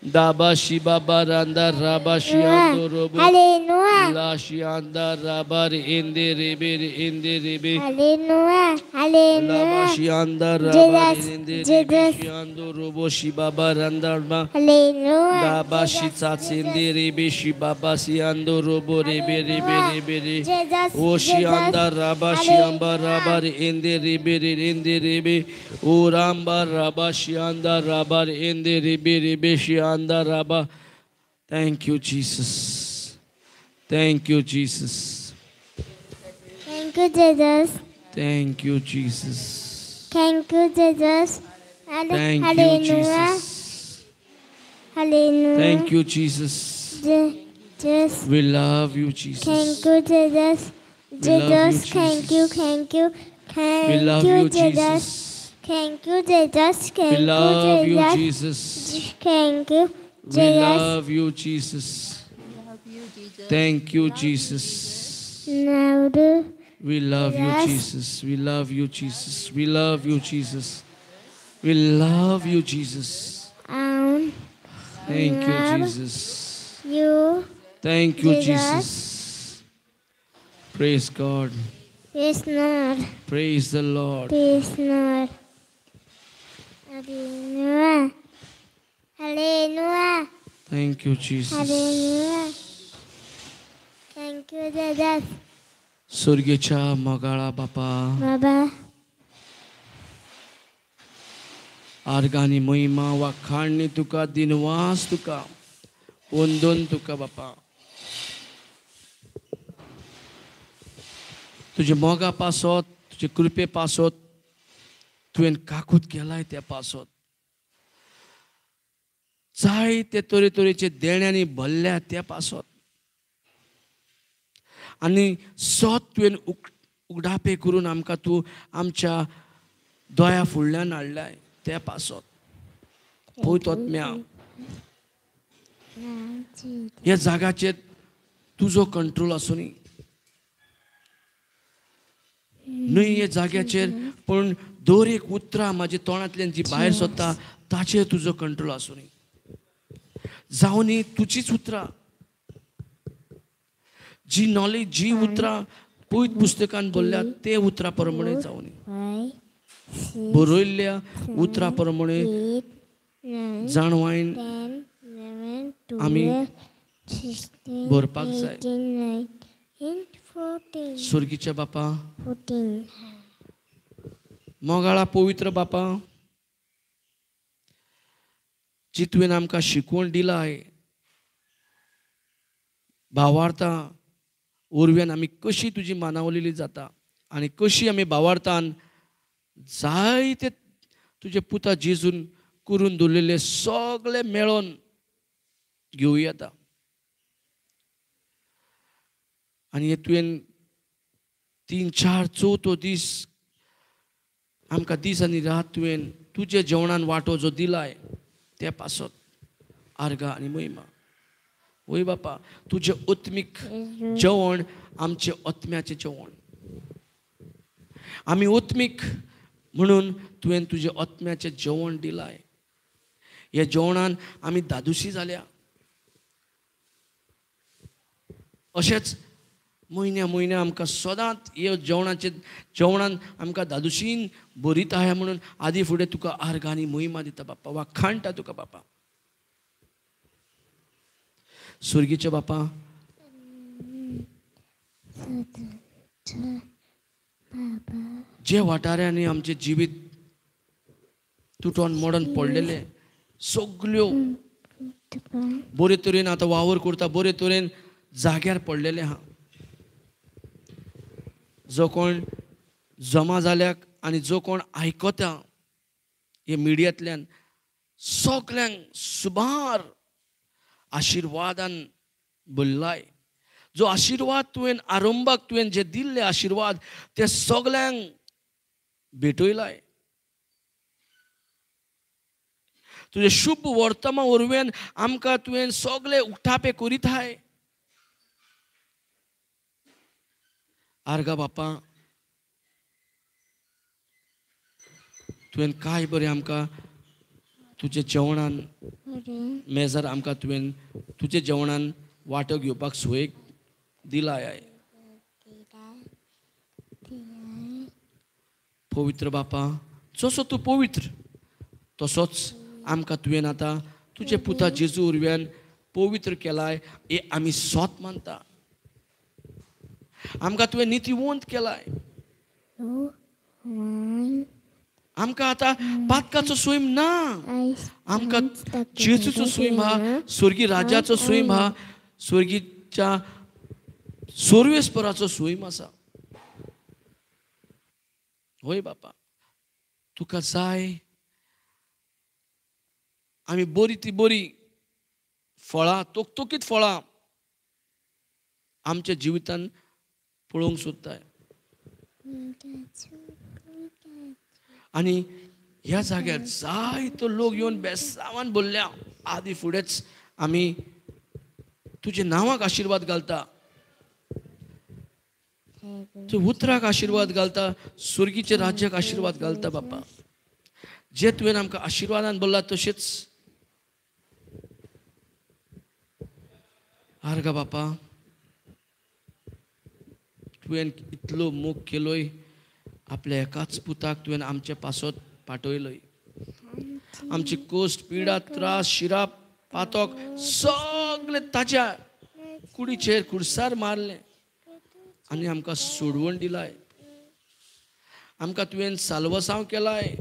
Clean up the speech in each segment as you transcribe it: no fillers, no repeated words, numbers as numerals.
Daba shiba baranda raba shiando robo. Hallelujah. La shianda raba indi ribi indi ribi. Hallelujah. Hallelujah. Laba shianda raba Jesus, indi ribi Jesus. shiando robo shiba baranda raba. Hallelujah. Daba shitsa indi ribi shiba basiando robo ribi ribi ribi ri. Jesus, O shianda Jesus. raba shiamba raba indi ribi indi ribi. O ramba raba shianda raba indi ribi ribi shianda raba. Thank you, Jesus. Thank you, Jesus. Thank you, Jesus. Thank you, Jesus. Thank you, Jesus. Thank you, Hallelujah. Jesus. Hallelujah. Thank you, Jesus. Jesus. We love you, Jesus. Thank you, Jesus. We love you, Jesus, thank you, Jesus. thank you, We thank love you, you, Jesus. Jesus. Thank you, Jesus. We Thank you, love you, Jesus. Jesus. Thank you, We Jesus. love you, Jesus. Thank you, Jesus. Now do We love you, Yes. Jesus. We love you, Jesus. We love you, Jesus. We love you, Jesus. Thank you, Love Jesus. you, Thank you, Jesus. Jesus. Praise God. Praise Lord. Praise the Lord. Praise Lord. Hallelujah. Hallelujah. Thank you, Jesus. Hallelujah. Thank you, Jesus. सुर्गेच्या मोगाळा बापा, बाबा, आर्गानी महिमा वाखाणणी तुका, दिनवास तुका, वंदन तुका बापा. तुजे मोगा पासत, तुजे कृपे पासत तुवें काकूत केलाय त्या पासत जायते तरेतरेचे देण्यांनी भरल्या त्या पासत आनी सत तुवें उगडापे करून आमकां तूं आमच्या दोळ्या फुडल्यान हाडलाय त्या पासत. पळयत आत्म्या, ह्या जाग्याचेर तुजो कंट्रोल आसूनी न्हय ह्या जाग्याचेर, पूण दर एक उतरां म्हाज्या तोंडांतल्यान जी भायर सरता ताचेर तुजो कंट्रोल आसूनी. जावनी तुजीच उतरां, जी नॉलेज, जी उतरां पयत पुस्तकान बरल्या ते उतरां प्रमाणे जावनी, 5, 6, बरयल्ल्या उतरां प्रमाणे 8, 9, जाणवायन 10, 11, आमी 12, 16, भरपाक जाय. 18, 19, 14. सुर्गीच्या बापा, 14. मोगाळा पवित्र बापा, जी तुवें आमकां शिकवण दिलाय भावार्था वरव्यान आमी कशी तुजी मानावलेली जाता आनी कशी आमी भावार्थान जायते तुजे पुता जेजून करून दवरलेले सगळे मेळोन घेवं येता. आनी हे तुवें 3, 4 चवथो दीस आमकां दीस आनी रात तुवें तुज्या जेवणान वांटो जो दिलाय त्या पासत आर्गां आनी महिमा. वय बापा, तुजें आत्मीक जेवण आमचें आत्म्याचें जेवण. आमी आत्मीक म्हणून तुवें तुजें आत्म्याचें जेवण दिलाय. ह्या जेवणान आमी दादुशी जाल्या. अशेंच म्हयन्या म्हयन्या आमकां सदांच ह्या जेवणाचे जेवणान आमकां दादुशीन बरीत आहा म्हणून आदी फुडें तुका आर्गां आनी महिमा दिता बापा, वाखाणटा तुका बापा. सुर्गीचे बापा, जे वाठारांनी आमचें जिवीत तुटोन मोडोन पडलेलें सगल्यो बरे तरेन आतां वावर करता, बरे तरेन जाग्यार पडलेलें आहा. जो कोण जमा जाल्याक आनी जो कोण आयकता हे मिडियांतल्यान सगल्यांक सुमार आशिर्वादान भरलाय. जो आशिर्वाद तुवें आरंभाक तुवें जे दिल्ले आशिर्वाद ते सगल्यांक भेटयलाय. तुजें शुभ वर्तमान वरवीं आमकां तुवें सगळे उठापे करीत आहाय. आर्गा बापा, तुवें काय बरें आमकां तुजे जेवणान मेजार आमकां तुवें तुजे जेवणान वांटो घेवपाक सोय दिलाय. पवित्र बापा, जसो तूं पवित्र तसोच आमकां तुवें आतां तुजे पुता जेजू उरव्यान पवित्र केलाय हे आमी सोत मानता. आमकां तुवें नितीवंत केलाय. आमकां आतां पातकाचो स्वयं ना, आमकां जेजूचो स्वयं हा, स्वर्गीय राजाचो स्वयं हा, स्वर्गीच्या सर्वेस्पराचो स्वयं आसा. होय बापा, तुका जाय आमी बरी ती बरी फळां, तोकतोकीत फळां आमच्या जिवितान पळोवंक सोदताय. आनी ह्या जाग्यार जायतो लोक येवन बेसावान बोल्ल्या. आदी फुडेंच आमी तुज्या नांवाक आशिर्वाद घालता, तुज्या उतराक आशिर्वाद घालता, स्वर्गीच्या राज्याक आशिर्वाद घालता. बापा, जे तुवें आमकां आशिर्वादान बोल्ला तशेंच आर्गा बापा, तुवें इतलो मोग केलोय, आपल्या एकाच पुताक तुवें आमचे पासत पाठयलोय. आमची कोश्ट, पिडा, त्रास, शिराप, पातक सगळे ताज्या कुडीचेर कुडसार मारले आनी आमकां सोडवण दिलाय. आमकां तुवें साल्वसांव केलाय.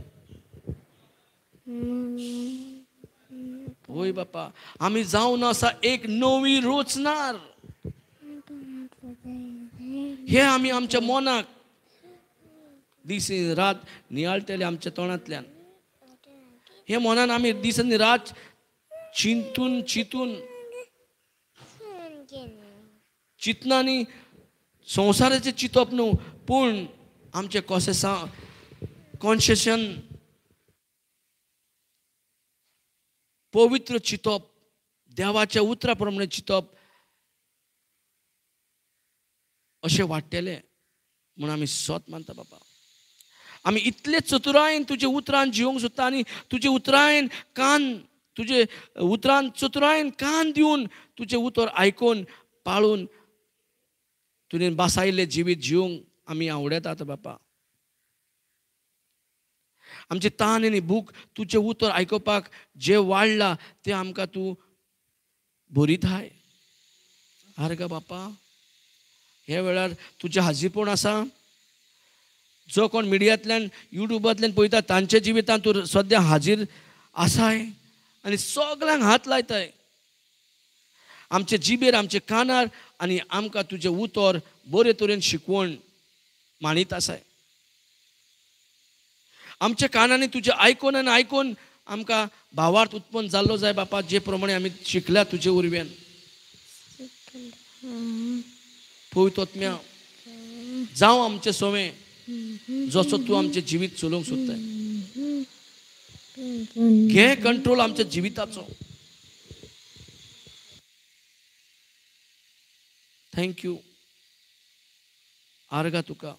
होय बापा, आमी जावन आसा एक नवी रोचणार. हे आमी आमच्या मनाक दीस रात नियाळटले आमच्या तोंडांतल्यान. हे मनान आमी दीस आनी रात चिंतून चिंतून चिंतनांनी संवसाराचें चिंतप न्हू, पूण आमचें कॉन्सेसां कॉन्शेशन पवित्र चिंतप, देवाच्या उतरा प्रमाणे चिंतप अशें वाडटलें म्हूण आमी सोत मानता. बाबा, आमी इतले चतुरायेन तुजे उतरान जिवंक सोदता आनी तुजे उतरायेन कान, तुजे उतरान चतुरायेन कान दिवन तुजें उतर आयकून पाळून तुवें बासायिल्लें जिवीत जिवंक आमी आवडटात. बापा, आमची तान आनी भूक तुजें उतर आयकुपाक जें वाडलां तें आमकां तूं भरीताय. आर्गा बापा, ह्या वेळार तुजें हाजीरपण आसा. जो कोण मिडियांतल्यान युट्यूबांतल्यान पळयता तांच्या जिवितांत तूं सद्या हाजीर आसाय आनी सगल्यांक हात लायताय. आमचे जिबेर, आमचे कानार आनी आमकां तुजें उतर बरे तरेन शिकवण मांडीत आसाय. आमच्या कानांनी तुजें आयकून आनी आयकून आमकां भावार्थ उत्पन्न जाल्लो जाय बापा, जे प्रमाणे आमी शिकल्या तुजे उरव्यान. पवित्र आत्म्या, जावं आमचें सोवें जसो तूं आमचें जिवीत चलोवंक सोदताय. घे कंट्रोल आमच्या जिविताचो. Thank you आर्गा तुका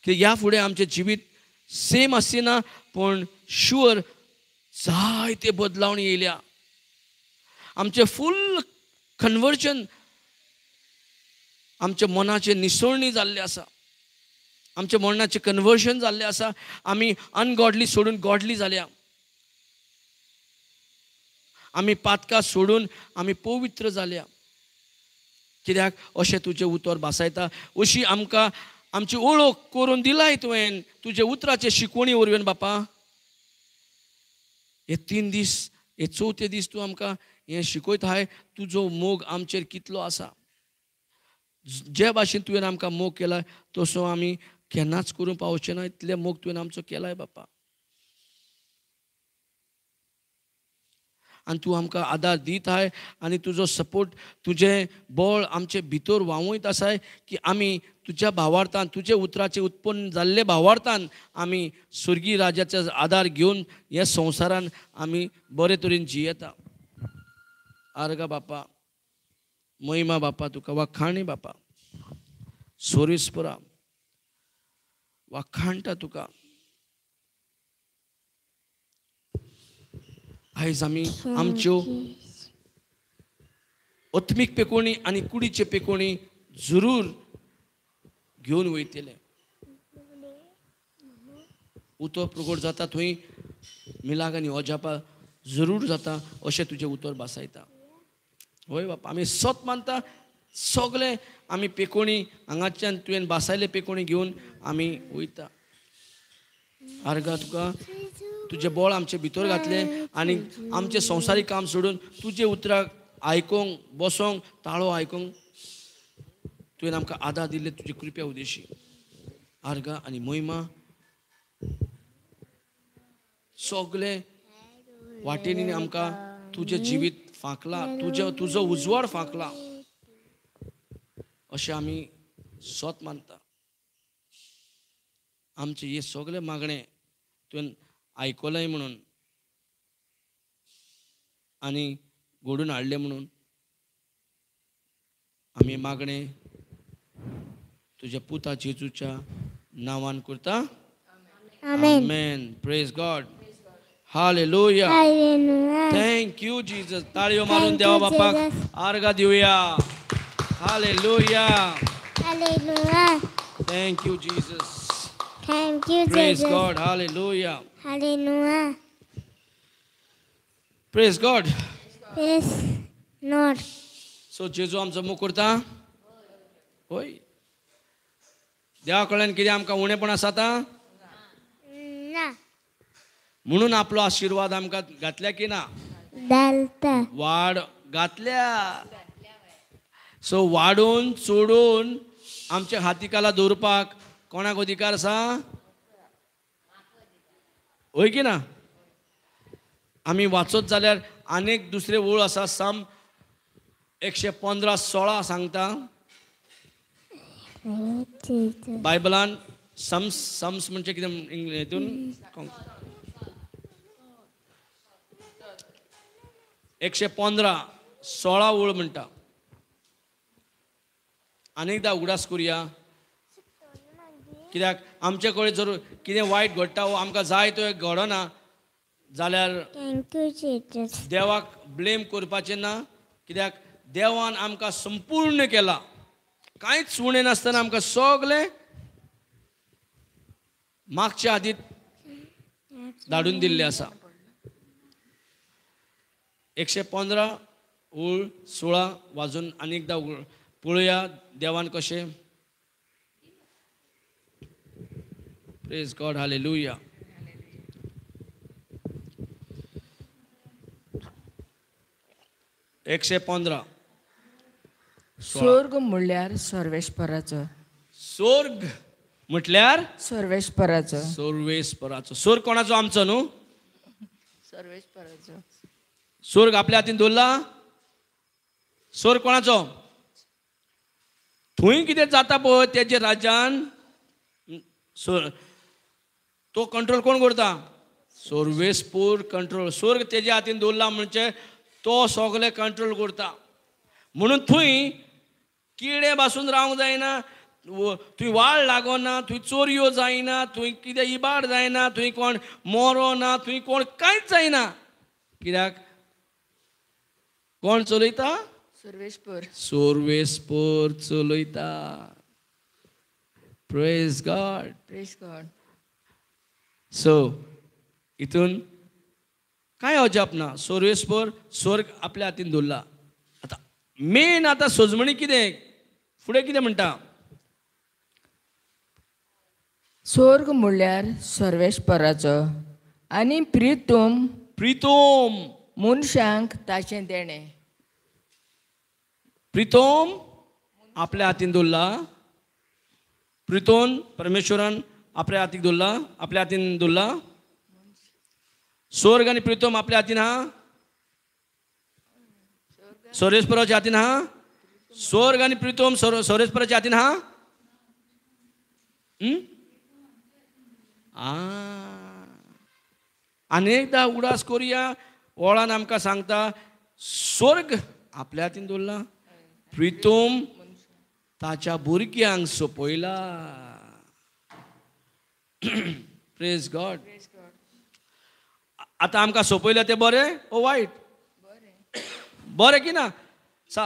की ह्या फुडें आमचें जिवीत सेम आसना पूण शुअर जायते बदलावणी येयल्या. आमचें फूल कन्वर्जन, आमच्या मनाचें निसळणी जाल्लें आसा, आमच्या मनाचें कन्वर्जन जाल्लें आसा. आमी अनगॉडली सोडून गॉडली जाल्या. आमी पातकां सोडून आमी पवित्र जाल्या. कित्याक अशें तुजें उतर भासायता, अशी आमकां आमची ओळख करून दिलाय तुवें तुजे उतराचे शिकवणी वरवीं. बापा, हे 3 दीस, हे चवथे दीस तूं आमकां हें शिकयताय. तुजो मोग आमचेर कितलो आसा, जे भाशेन तुवें आमकां मोग केला तसो आमी केन्नाच करूंक पावचे ना, इतले मोग तुवें आमचो केलाय बापा. आनी तूं आमकां आदार दिताय आनी तुजो सपोर्ट, तुजें बळ आमचे भितर व्हांवयत आसाय की आमी तुज्या भावार्थान, तुजे उतराचे उत्पन्न जाल्ले भावार्थान आमी स्वर्गीय राजाचो आदार घेवन ह्या संवसारान आमी बरे तरेन जियेता. आर्गा बापा, महिमा बापा तुका, वाखाणी बापा, सोरीसपुरा वाखाणटा तुका. आयज आमी आमच्यो आत्मीक पेकोणी आनी कुडीचे पेकोणी जरूर घेवन वयतले. उतर प्रगट जाता थंय मिलाग आनी अजापा जरूर जाता अशें तुजें उतर भासायता. हय बापा, आमी सत मानता. सगळें आमी पेकोणी हांगाच्यान तुवें भासायले पेकोणी घेवन आमी वयता. आर्गा तुका तुजें बळ आमचे भितर घातलें आनी आमचें संवसारीक काम सोडून तुजे उतराक आयकोंक बसोंक ताळो आयकोंक तुवें आमकां आदार दिल्ले तुजे कृपया उदेशी. आर्गा आनी महिमा सगळे वाटेनी आमकां तुजें जिवीत फांकलां, तुजो उजवाड फांकला अशें आमी सत मानता. आमचें हें सगळें मागणें तुवें आयकलें म्हणून आनी घडून हाडलें म्हणून आमी मागणें तुज्या पुता जेजूच्या नांवान करता. आमेन. Praise God. Hallelujah. Thank you Jesus. ताळयो मारून देवा बापाक आर्गां दिवया. Hallelujah. Hallelujah. Thank you Jesus. Thank you Jesus. Praise God. Hallelujah. Hallelujah. Praise God. Praise Lord. So जेजू आमचो मोग करता. होय, देवा कडल्यान कितें आमकां उणेपण आसा आतां ना, म्हणून आपलो आशिर्वाद आमकां घातल्या की ना? वाड घातल्या. सो वाडून चोडून आमच्या हातिकाला दवरपाक कोणाक अधिकार आसा? हय की ना? आमी वाचत जाल्यार आनीक दुसरे ओळ आसा. साम 115:16 सांगता बायबलान. सम्स, सम्स म्हणजे कितें हितून 115:16 ओळ म्हणटा. आनी एकदां उगडास करुया, कित्याक आमचे कडेन जर कितें वायट घडटा वो आमकां जाय तो घडना जाल्यार देवाक ब्लेम करपाचें ना, कित्याक देवान आमकां संपूर्ण केला. कांयच उणें नासतना आमकां सगळें मागच्या आदीं धाडून दिल्लें आसा. 115:16 वाजून आनी एकदां पळोवया देवान कशें. Praise God. Hallelujah. 115. स्वर्ग म्हणल्यार सर्वेस्पराचो. स्वर्ग म्हटल्यार सर्वेस्पराचो. सर्वेस्पराचो. स्वर्ग कोणाचो? आमचो न्हू. सर्वेस्पराचो. स्वर्ग आपल्या हातीन दवरला. स्वर्ग कोणाचो? थंय कितें जाता पळय तेजे राज्यान तो कंट्रोल कोण करता? सर्वेस्पर कंट्रोल. स्वर्ग तेजे हातीन दवरला म्हणजे तो सगळे कंट्रोल करता. म्हणून थंय किडे बासून रावंक जायना, थंय वाळ लागना, थंय चोरयो जायना, थंय कितें इबाड जायना, थंय कोण मरोना, थंय कोण कांयच जायना. कित्याक? कोण चलयता? सर्वेस्पर. सर्वेस्पर चलयता. Praise God. Praise God. So हितून कांय अजाप ना. सर्वेस्पर स्वर्ग आपल्या हातीन दवरला. आतां मेन आतां सजमणी कितें फुडें कितें म्हणटा? स्वर्ग म्हणल्यार सर्वेस्पराचो आनी प्रितोम, प्रितोम मनशांक ताचें देणें. प्रितोम आपल्या हातीन दवरला. प्रितोन परमेश्वरान आपल्या हातीक दवरला, आपल्या हातीन दवरला. स्वर्ग आनी प्रितोम आपल्या हातीन हा, सर्वेस्पराच्या हातीन हा. स्वर्ग आनी प्रितोम सर्वेस्पराच्या हातीन हा. आनी एकदां उगडास करुया, ओळान आमकां सांगता स्वर्ग आपल्या हातीन दवरला, प्रितोम ताच्या भुरग्यांक सोंपयला. Praise God. आतां आमकां सोंपयलें तें बरें ओ वायट? बरें की ना? सा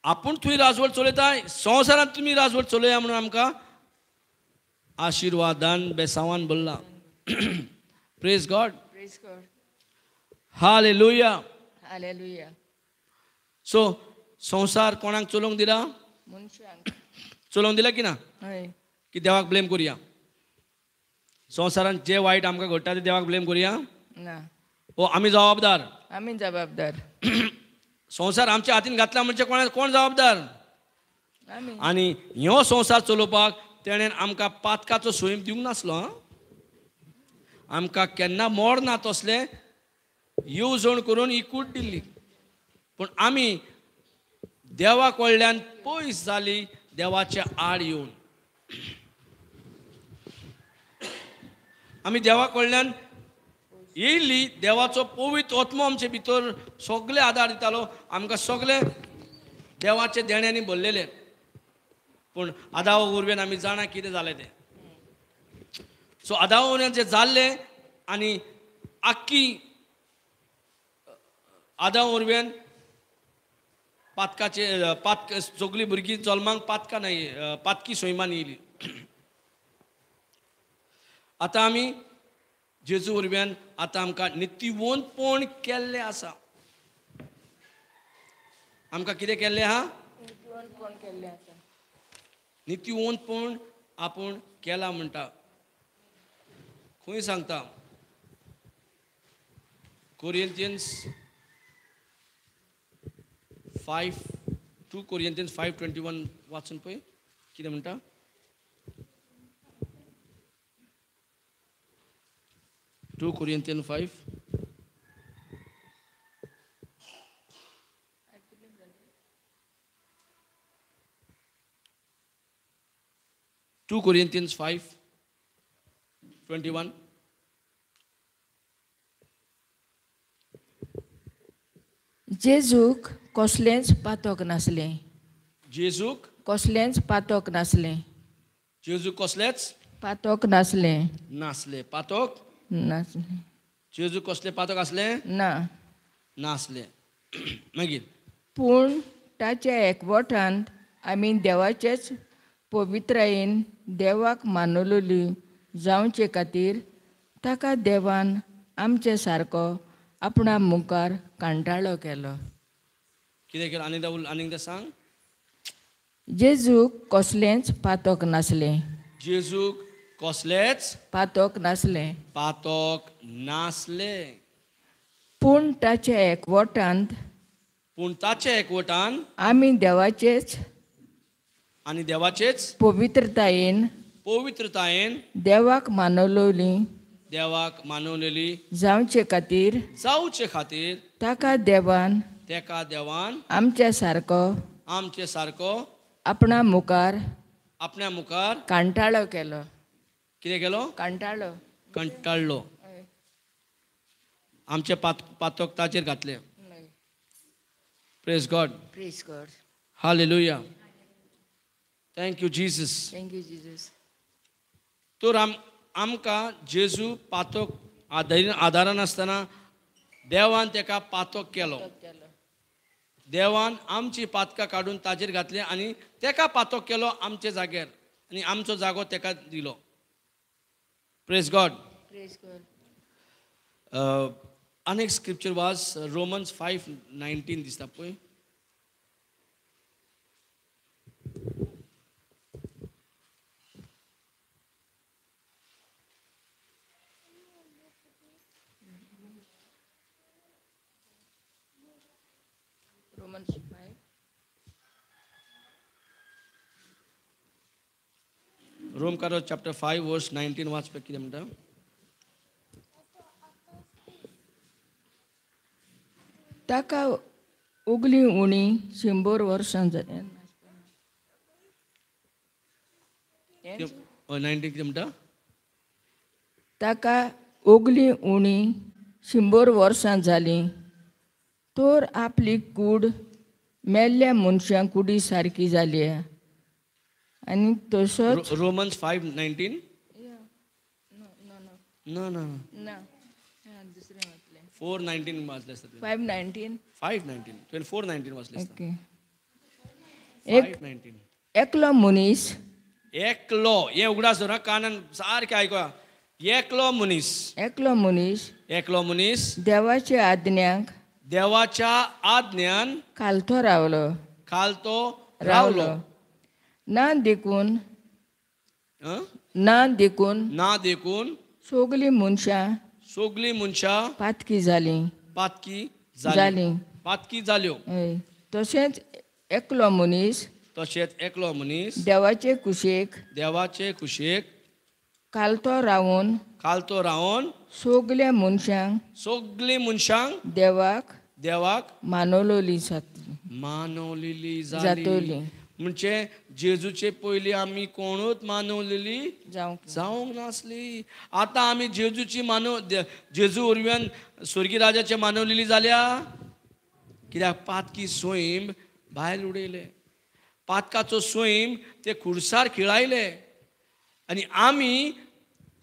आपूण थंय राजवट चलयता, संवसारांत तुमी राजवट चलया म्हणून आमकां आशिर्वादान बेसावान भरला. Praise God. Hallelujah. Hallelujah. So संवसार कोणाक चलोवंक दिला? मनशांक चलोवंक दिला की ना? की देवाक ब्लेम करुया? संवसारांत जे वायट आमकां घडटा ते देवाक ब्लेम करुया ना? ओ आमी जबाबदार. आमी जबाबदार. संवसार आमच्या हातीन घातला म्हणजे कोण जबाबदार? आनी ह्यो संवसार चलोवपाक तेणेन आमकां पातकाचो स्वयं दिवंक नासलो. आमकां केन्ना मोड ना तसलें येवजण करून ही कूट दिल्ली. पूण आमी देवा कडल्यान पयस जाली, देवाच्या आड येवन. आमी देवा कडल्यान येयली, देवाचो पवित्र आत्मो आमचे भितर सगळे आदार दितालो, आमकां सगळे देवाचे देण्यांनी भरलेले. पूण आदावा वरवीं आमी जाणा कितें जालें तें. सो आदावा वरवीं जें जाल्लें आनी आख्खी आदावा वरवीं पातकाचे पातक सगळीं भुरगीं जल्माक पातकां नाही, पातकी सैमान येयली. आतां आमी जेजू वरवीं आतां आमकां नितीवंतपण केल्लें आसा. आमकां कितें केल्लें आहा? नितीवंतपण आपूण केलां म्हणटा. खंय सांगता? Corinthians 5:2, Corinthians 5:21 वाचून पळय कितें म्हणटा. 2 Corinthians 5. 2 Corinthians 5:21. जेजूक कसलेंच पातक नासलें. जेजूक कसलेंच पातक नासलें. जेजूक कसलेंच पातक नासलें. नासलें पातक नासलें. जेजू कसलें पातक आसलें? ना, नासलें. मागीर पूण ताच्या एकवटांत आमी देवाचेच पवित्रायेन देवाक मानवली जावचे खातीर ताका देवान आमचे सारको आपणा मुखार कांटाळो केलो. कितें केलें? आनी एकदां सांग. जेजूक कसलेंच पातक नासलें. जेजूक कसलेंच पातक नासलें. पातक नासलें. पूण ताच्या एकवटांत, पूण ताच्या एकवटान आमी देवाचेच आनी देवाचेच पवित्रतायेन, पवित्रतायेन देवाक मानवली, देवाक मानवलेली जावचे खातीर, जावचे खातीर ताका देवान, ताका देवान आमच्या सारको, आमचे सारको आपणा मुखार, आपल्या मुखार कांटाळो केलो. कितें केलो? कंटाळो. कंटाळलो. आमचे पातक ताचेर घातले. Praise God. Praise God. Hallelujah. Thank you Jesus. Thank you Jesus. तर आमकां जेजू पातक आदारान आसतना देवान ताका पातक केलो. देवान आमची पातकां काडून ताचेर घातले आनी ताका पातक केलो आमच्या जाग्यार आनी आमचो जागो ताका दिलो. Praise God. Praise God. अनेक स्क्रिप्चर वाज रोमन्स 5:19 दिसता पळय. Romans 5. रोमकारो चॅप्टर 5 वर्स 19 वाचपाक कितें म्हणटा? ताका उगली उणी 100 वर्सां जालीं. 19 कितें म्हणटा? ताका उगली उणी 100 वर्सां जालीं तर आपली कूड मेल्ल्या मनशां कुडी सारकी जाली आनी तसोच. रोमन्स 5:19. ना ना ना. 4:19 वाचले आसता. 5:19. 5:19. तुवें 4:19 वाचले आसता. ओके. 5:19. एकलो मनीस. एकलो, हें उगडास दवर, कानान सारकें आयकुया. एकलो मनीस. एकलो मनीस. एकलो मनीस देवाच्या आज्ञाक. देवाच्या आज्ञान खालतो रावलो. खालतो रावलो. ना देखून. ना देखून. ना देखून सगळीं मनशां. सगळीं मनशां पातकी जालीं. पातकी जालीं. पातकी जाल्यो. तशेंच एकलो मनीस. तशेंच एकलो मनीस देवाचे कुशेक. देवाचे कुशेक खालतो रावून. खालतो रावून सगल्या मनशांक. सगळीं मनशांक देवाक. देवाक मानवली जातली. मानवलेली जातली. म्हणजे जेजूचे पयलीं आमी कोणूच मानवलेली जावंक नासली. आतां आमी जेजूची जेजू वरवीं स्वर्गी राजाचे मानवलेली जाल्या. कित्याक पातकी स्वयं भायर उडयले, पातकाचो स्वयं ते खुर्सार खिळायले आनी आमी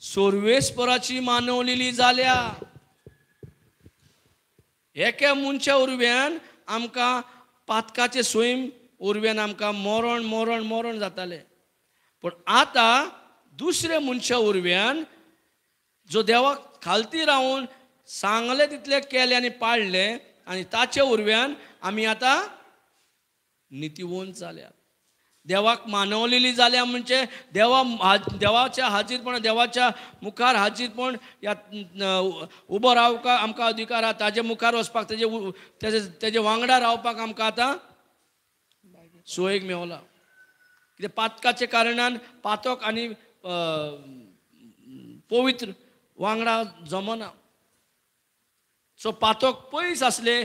सर्वेस्पराची मानवलेली जाल्या. एका मनशा वरव्यान आमकां पातकाचे स्वयं वरव्यान आमकां मरण मरण मरण जातालें. पूण आतां दुसऱ्या मनशा वरव्यान जो देवाक खालती रावन सांगलें तितलें केलें आनी पाळ्ळें आनी ताचे वरव्यान आमी आतां नितीवंत जाल्या. देवाक मानवलेली जाल्या. म्हणजे देवाच्या हाजीरपण, देवाच्या मुखार हाजीरपण ह्या उबो रावपाक आमकां अधिकार आहा. ताजे मुखार वचपाक, तेजे तेजे वांगडा रावपाक आमकां आतां सोयेक मेवला. कित्याक पातकाचे कारणान पातक आनी पवित्र वांगडा जमना. सो पातक पयस आसले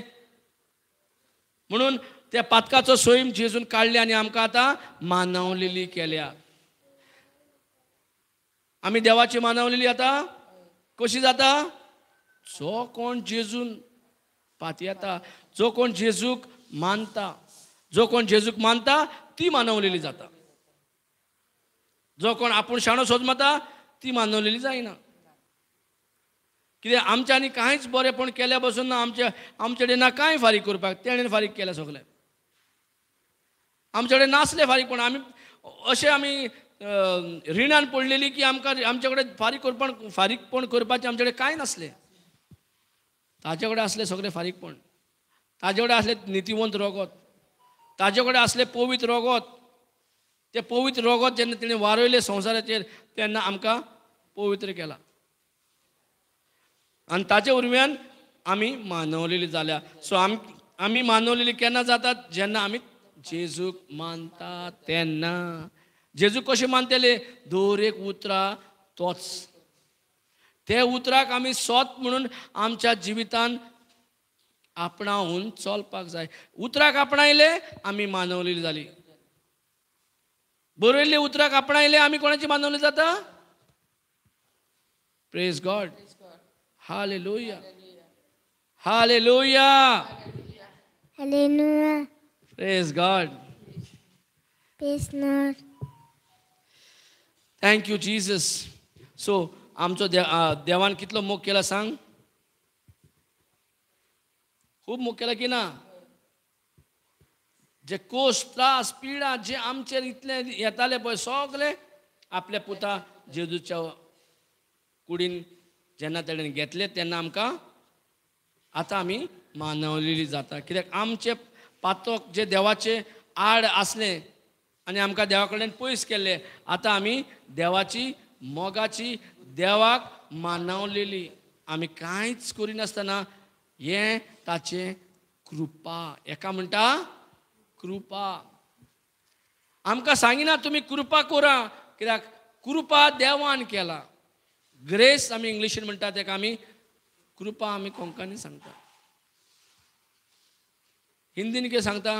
म्हणून त्या पातकाचो स्वयं जेजून काडले आनी आमकां आतां मानवलेली केल्या. आमी देवाची मानवलेली आतां कशी जाता? जो कोण जेजून पातयेता, जो कोण जेजूक मानता, जो कोण जेजूक मानता ती मानवलेली जाता. जो कोण आपूण शाणो सोजमता ती मानवलेली जायना. कित्याक आमच्यांनी कांयच बरेंपण केल्या बसून ना, आमचे कडेन ना कांय फारीक करपाक. तेणेन फारीक केल्या सगळें. आमचे कडेन नासलें फारीकपण. आमी अशें आमी रिणान पडलेली की आमकां आमचे कडेन फारीक करपण फारीकपण करपाचें आमचे कडेन कांय नासलें. ताजे कडेन आसलें सगळें फारीकपण. ताजे कडेन आसलें नितीवंत रगत, ताजे कडेन आसलें पवित्र रगत. तें पवित्र रगत जेन्ना तेणें वारयलें संवसाराचेर तेन्ना आमकां पवित्र केला आनी ताचे वरव्यान आमी मानवलेली जाल्या. सो आमी मानवलेली केन्ना जातात? जेन्ना आमी जेजूक मानता तेन्ना. जेजूक कशें मानतले? दर एक उतरां तोच, ते उतराक आमी सोत म्हणून आमच्या जिवितान आपणावन चलपाक जाय. उतराक आपणायले आमी मानवलेली जाली. बरयल्ले उतराक आपणायले आमी कोणाची मानवली जाता? Praise God. Hallelujah. Hallelujah. Hallelujah. Praise God. Praise Lord. Thank you Jesus. So आमचो देवान कितलो मोग केला सांग? खूब मोग केला की ना? जे कोश त्रास पिडा जे आमचेर इतले येताले पळय सगळे आपल्या पुता जेजूच्या कुडीन जेन्ना तेणें घेतले तेन्ना आमकां आतां आमी मानवलेली जाता. कित्याक आमचे पातक जे देवाचे आड आसले आनी आमकां देवा कडेन पयस केल्ले, आतां आमी देवाची मोगाची देवाक मानवलेली. आमी कांयच करिनासतना हें ताचें कृपा. एका म्हणटा कृपा. आमकां सांगिना तुमी कृपा करा, कित्याक कृपा देवान केला. ग्रेस आमी इंग्लिशीन म्हणटा तेका आमी कृपा आमी कोंकणी सांगता. हिंदीन कितें सांगता?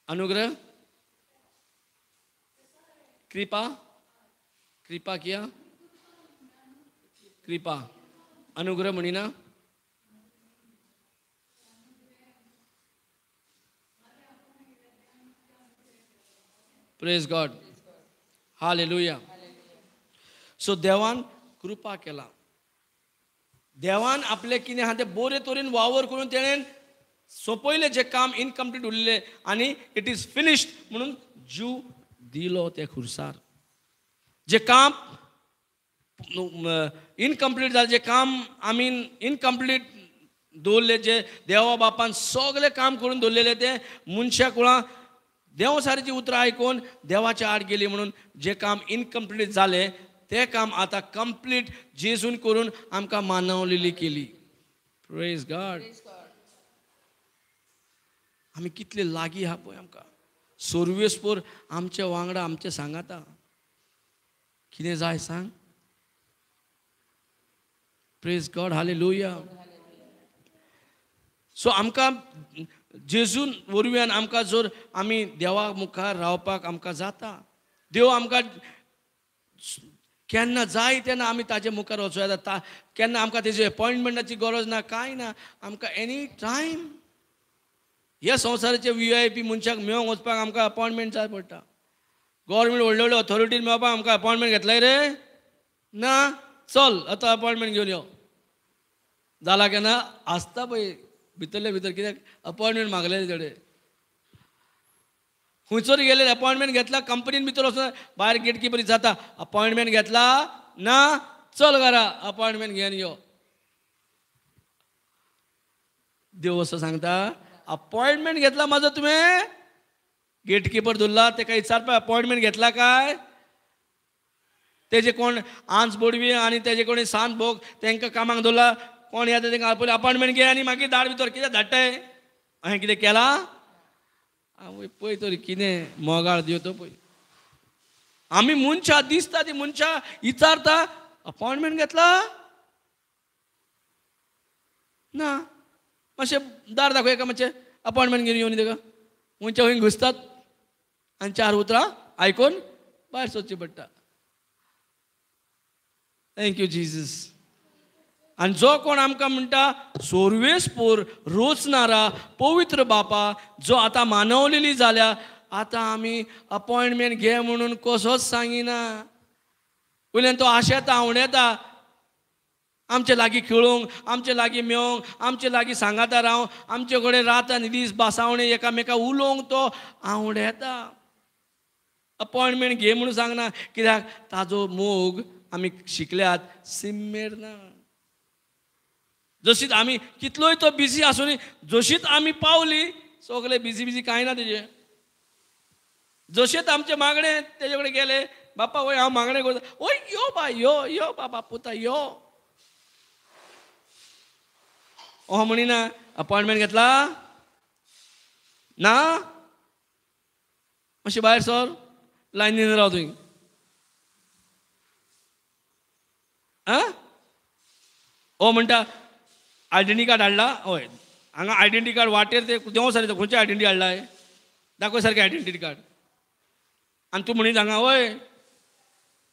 अनुग्रह, कृपा, कृपा किया, कृपा, अनुग्रह म्हणिना. Praise God. हालेलुया. सो देवान कृपा केला. देवान आपलें कितें आहा तें बरे तरेन वावर करून तेणेन सोंपयलें जें काम इनकम्प्लीट उरलें आनी it is finished म्हणून जीव दिलो त्या खुर्सार. जें काम इनकम्प्लीट जालें, जें काम आमी इनकम्प्लीट दवरलें, जें देवा बापान सगळें काम करून दवरलेलें तें मनशा कुळां देव सारीचीं उतरां आयकून देवाच्या आड गेली म्हणून जें काम इनकम्प्लीट जालें तें काम आतां कंप्लीट जेजून करून आमकां मानवलेली केली. Praise God. आमी कितले लागीं आहा पळय, आमकां सर्वेस्पोर आमच्या वांगडा आमचें सांगाता. कितें जाय सांग. Praise God, hallelujah. सो आमकां जेजून वरवीं आमकां जर आमी देवा मुखार रावपाक आमकां जाता, देव आमकां केन्ना जाय तेन्ना आमी ताजे मुखार वचूं येता. केन्ना आमकां तेजी एपॉयंटमेंटाची गरज ना, कांय ना, आमकां एनी टायम. ह्या संवसाराचे VIP मनशाक मेळोंक वचपाक आमकां अपॉयंटमेंट जाय पडटा. गव्हर्मेंट व्हडले व्हडले ऑथॉरिटीन मेळपाक आमकां अपॉयंटमेंट घेतलाय रे ना, चल आतां अपॉयंटमेंट घेवन यो. जाला केन्ना आसता पळय भितरले भितर, कित्याक अपॉयंटमेंट मागलेले तेडे. खंयसर गेले अपॉयंटमेंट घेतला, कंपनीन भितर वचून भायर गेटकिपर जाता, अपॉयंटमेंट घेतला ना, चल घरा अपॉयंटमेंट घेवन यो. देव असो सांगता, अपॉयंटमेंट घेतला म्हाजो तुवें, गेटकिपर धरला तेका विचारपा अपॉयंटमेंट घेतला काय. तेजे कोण आंच बोडवी आनी तेजे कोण सांत भोग तेंकां कामाक दवरला, कोण येता तेंकां पयलीं अपॉयंटमेंट घे आनी मागीर दार भितर कितें धाडटाय. हांवें कितें केलां आवय पळय तरी कितें मोगाळ दिव तो पळय. आमी मनशां दिसता ती मनशां विचारता अपॉयंटमेंट घेतला ना, मातशें दार दाखय का, मातशें अपॉयंटमेंट घेवन येवन तेका. मनशां खंय घुसतात आनी चार उतरां आयकून भायर सोदची पडटा. Thank you Jesus. आनी जो कोण आमकां म्हणटा सोर्वेस्पोर रोचणारा पवित्र बापा जो आतां मानवलेली जाल्या, आतां आमी अपॉयंटमेंट घे म्हणून कसोच सांगिना. वयल्यान तो आशेता आवडेता आमचे लागीं खेळूंक, आमचे लागीं मेळोंक, आमचे लागीं सांगाता रावंक, आमचे कडेन रात आनी दीस बासावणे एकामेका उलोवंक तो आवडेता. अपॉयंटमेंट घे म्हणून सांगना, कित्याक ताजो मोग आमी शिकल्यात सिम्मेर ना. जशीच आमी कितलोय तो बिजी आसून जशीच आमी पावली सगळे बिजी बिजी कांय ना तेजे. जशेंच आमचे मागणे तेजे कडेन गेले, बापा वय हांव मागणें करता, वय यो बाय यो यो बाबा पुता यो. ओ म्हणिना अपॉयंटमेंट घेतला ना, मातशें भायर सर लायनीन राव तुवें. आं ओ म्हणटा आयडेंटी कार्ड हाडला, हय हांगा आयडेंटी कार्ड वाटेर ते देंव सारकें खंयचें आयडेंटी हाडलाय दाखय सारकें आयडेंटी कार्ड. आनी तूं म्हणीत हांगा हय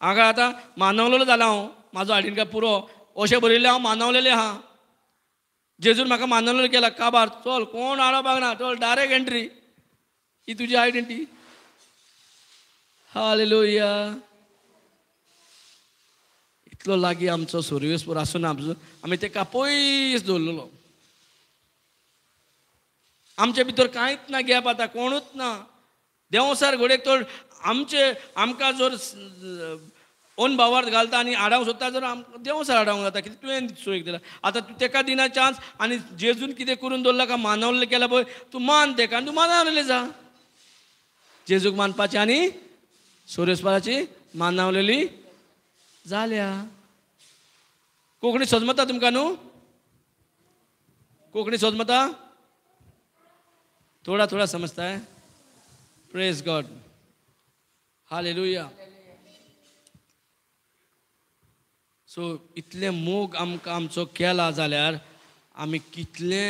हांगा आतां मानवलेलो जाला हांव, म्हाजो आयडेंटी कार्ड पुरो अशें बरयल्लें हांव मानवलेलें आहा, जेजून म्हाका मानवलेलो केला काबार, चल कोण आडोवपाक ना, चल डायरेक्ट एंट्री, ही तुजी आयडेंटी. हालेलुया. इतलो लागीं आमचो सुर्वेस्पोर आसून आमचो आमी तेका पयस दवरलेलो. आमचे भितर कांयच ना गॅप आतां, कोणूच ना. देंवसार घडयेक तो आमचे आमकां जर ओन भावार्थ घालता आनी आडावंक सोदता जर आमकां देंवसार आडावंक जाता, कितें तुवें सोयीक दिला. आतां तूं तेका दिना चान्स आनी जेजून कितें करून दवरला काय मानवलें केलां पळय, तूं मान तेका आनी तूं मानवलें जा. जेजूक मानपाचें आनी सुर्वेस्पोराची मानवलेली जाल्या. कोंकणी सजमता तुमकां न्हू? कोंकणी सजमता? थोडा थोडा समजता है. Praise God, hallelujah. सो इतले मोग आमकां आमचो केला जाल्यार आमी कितले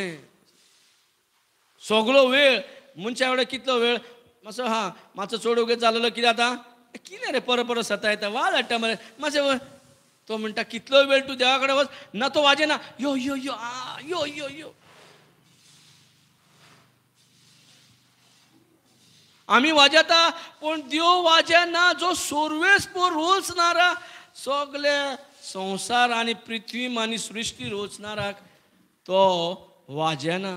सगळो वेळ मनशा कडेन कितलो वेळ मातसो हा मातसो चड वगैरे जालेलो कितें आतां कितें रे परत परत सतायता वाज हाडटा मरे मातशें. तो म्हणटा कितलो वेळ तूं देवा कडेन वच ना, तो वाजेना यो यो यो आ यो यो यो. आमी वाजेता पूण देव वाजेना, जो सुर्वेस्पोर रोचणारा सगळे संवसार आनी पृथ्वी आनी सृश्टी रोचणाराक तो वाजेना.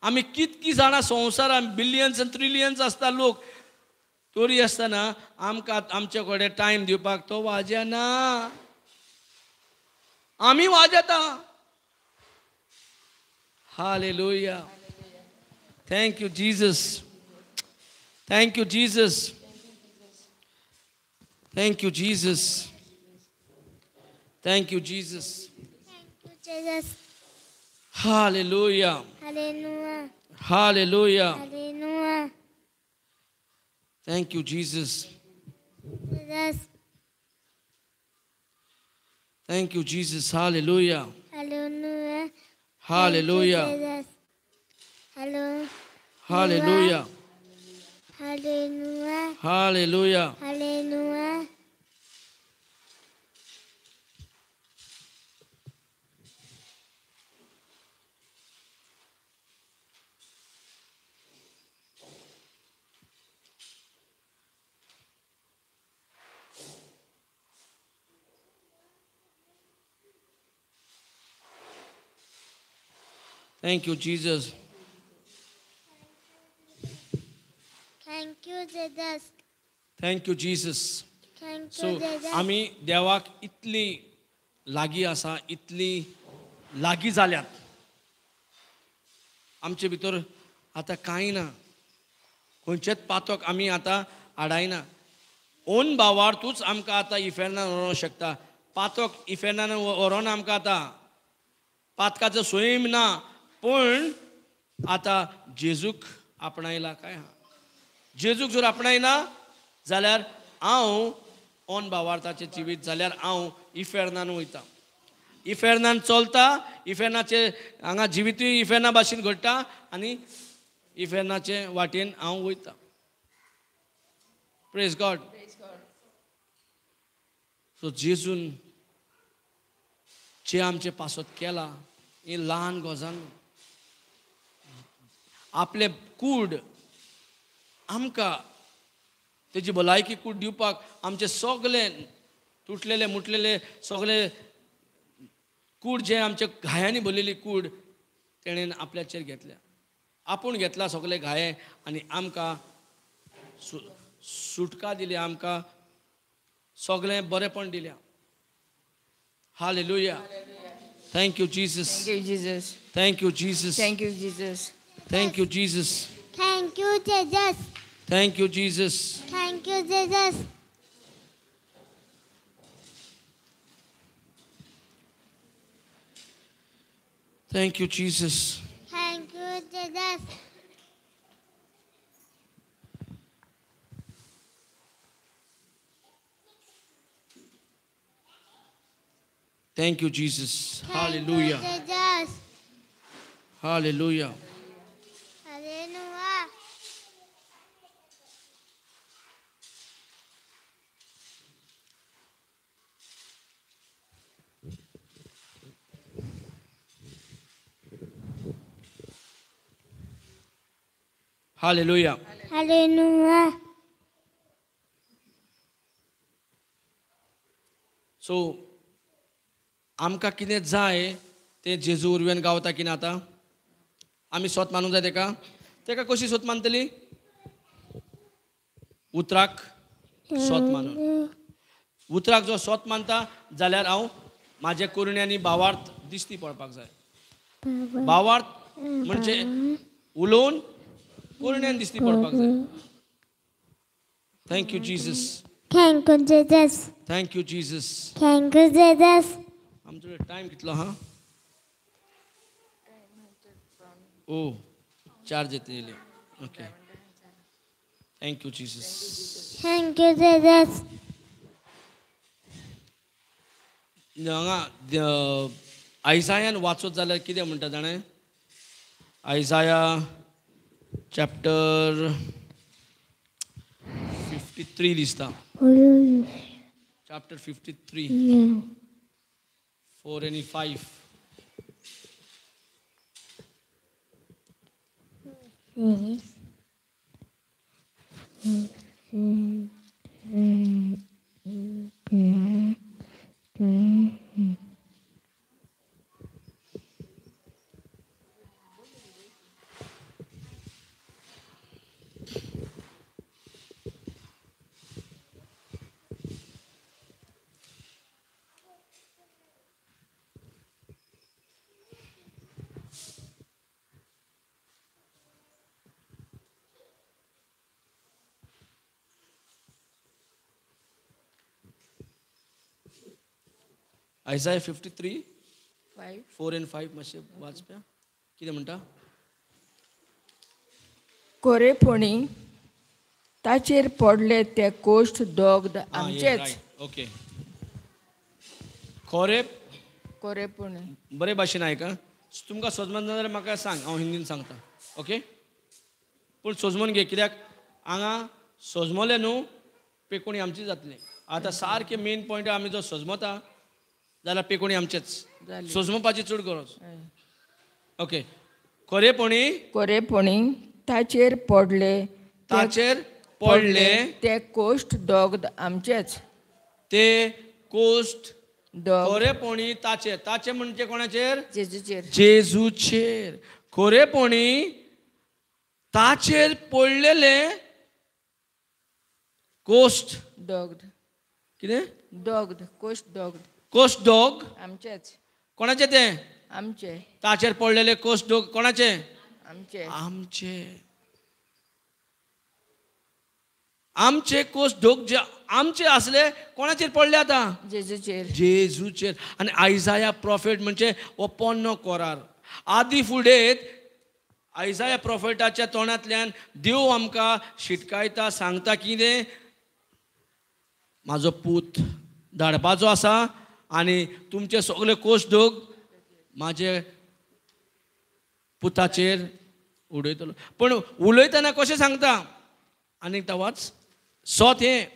आमी कितकी जाणां संवसारान बिलियन्स आनी ट्रिलियन्स आसता लोक, तरी आसतना आमकां आमचे कडेन टायम दिवपाक तो वाजेना. आमी वाजेता. Hallelujah. Thank you Jesus. Thank you Jesus. Thank you Jesus. Thank you Jesus. Thank you Jesus. Hallelujah. Hallelujah. Hallelujah. Hallelujah. Thank you Jesus. Jesus. Thank you Jesus. Hallelujah. Hallelujah. Hallelujah. Hallelujah. Hallelujah. Hallelujah. Hallelujah. Hallelujah. Thank you, Jesus. Thank you, Jesus. Thank you, Jesus. Thank So, you, Jesus. आमी देवाक इतली लागीं आसा, इतली लागीं जाल्यात, आमचे भितर आतां कांय ना, खंयचेच पातक आमी आतां आडायना. ओन भावार्थूच आमकां आतां इफेर्नान व्हरोंक शकता. पातक इफेर्नान व्हरोना आमकां आतां, पातकाचो स्वयं ना, पूण आतां जेजूक आपणायला काय हा. जेजूक जर आपणायना जाल्यार हांव ओन भावार्थाचें जिवीत जाल्यार हांव इफेर्नान वयता. इफेर्नान चलता, इफेर्नाचे हांगा जिवितूय इफेर्ना भाशेन घडटा आनी इफेर्नाचे वाटेन हांव वयता. Praise God. सो जेजून जे आमचे पासत केला ही ल्हान गजाल, आपले कूड आमकां तेजी भलायकी कूड दिवपाक आमचे सगळे तुटलेले मुटलेले सगळे कूड जे आमच्या घायांनी भरलेली कूड तेणेन आपल्याचेर घेतल्या, आपूण घेतला सगळे घाये आनी आमकां सुटका दिली, आमकां सगळें बरेंपण दिल्या. Hallelujah. Thank you Jesus. Thank you Jesus. Thank you Jesus. Thank you Jesus. Thank you Jesus. Thank you Jesus. Thank you Jesus. Thank you Jesus. Thank you Jesus. Thank you Jesus. Thank you Jesus. Hallelujah. Jesus. Hallelujah. Hallelujah. Hallelujah. Hallelujah. So आमकां कितें जाय तें जेजू उरव्यान गावता की ना आतां आमी सोत मानूंक जाय तेका. तेका कशी सोत मानतली? उतराक सोत मानून. उतराक जो सोत मानता जाल्यार हांव म्हाजे करण्यांनी भावार्थ दिश्टी पडपाक जाय. भावार्थ म्हणजे उलोवन करण्यान दिश्टी पडपाक जाय. Thank you Jesus. Thank you Jesus. Thank you Jesus. Thank you Jesus. आमचो टायम कितलो हा? ओ चार येतले. Okay. Thank you Jesus. Thank you Jesus. हांगा आयजायान वाचत जाल्यार कितें म्हणटा जाणें? आयजाया चॅप्टर 53 दिसता. Chapter 53 4 and 5. Isaiah 53 4 and 5 मातशें वाचप्या कितें म्हणटा? कोरेपणी ताचेर पडले ते कोश्ट दोग आमचेच. ओके, कोरेपणी बरे भाशेन आयका. तुमकां सोजमन जाल्यार म्हाका सांग, हांव हिंदीन सांगता. ओके, पूण सोजमून घे, कित्याक हांगा सोजमले न्हू पेकोणी आमची जातली. आतां सारकें मेन पॉयंट आमी जो सोजमता जाल्यार पेकोणी आमचेच, सोजमोवपाची चड गरज. ओके, कोरेपणी कोरेपणी ताचेर पडले, ताचेर पडले ते कोश्ट दोग आमचेच. ते कोश्ट कोरेपणी ताचेर, ताचे म्हणजे कोणाचेर? जेजूचेर. जेजूचेर. कोरेपणी ताचेर पडलेले कोश्ट दोग कितें? दोग कोश्ट दोग, कोश्ट दोग आमचेच. कोणाचे ते? आमचे. ताचेर पडलेले कोश्ट दोग कोणाचे? आमचे. आमचे. आमचे कोश्ट दोग जे आमचे आसले कोणाचेर पडले आतां? जेजूचेर. जेजूचेर. आनी आयजाया प्रॉफेट म्हणजे हो पोन्नो कोरार. आदी फुडें आयजाया प्रॉफेटाच्या तोंडांतल्यान देव आमकां शिटकायता, सांगता कितें? म्हाजो पूत धाडपाचो आसा आनी तुमचे सगळे कोश्ट दोग म्हाजे पुताचेर उडयतलो. पूण उलयतना कशें सांगता? आनी एकदां वाच सोत हें.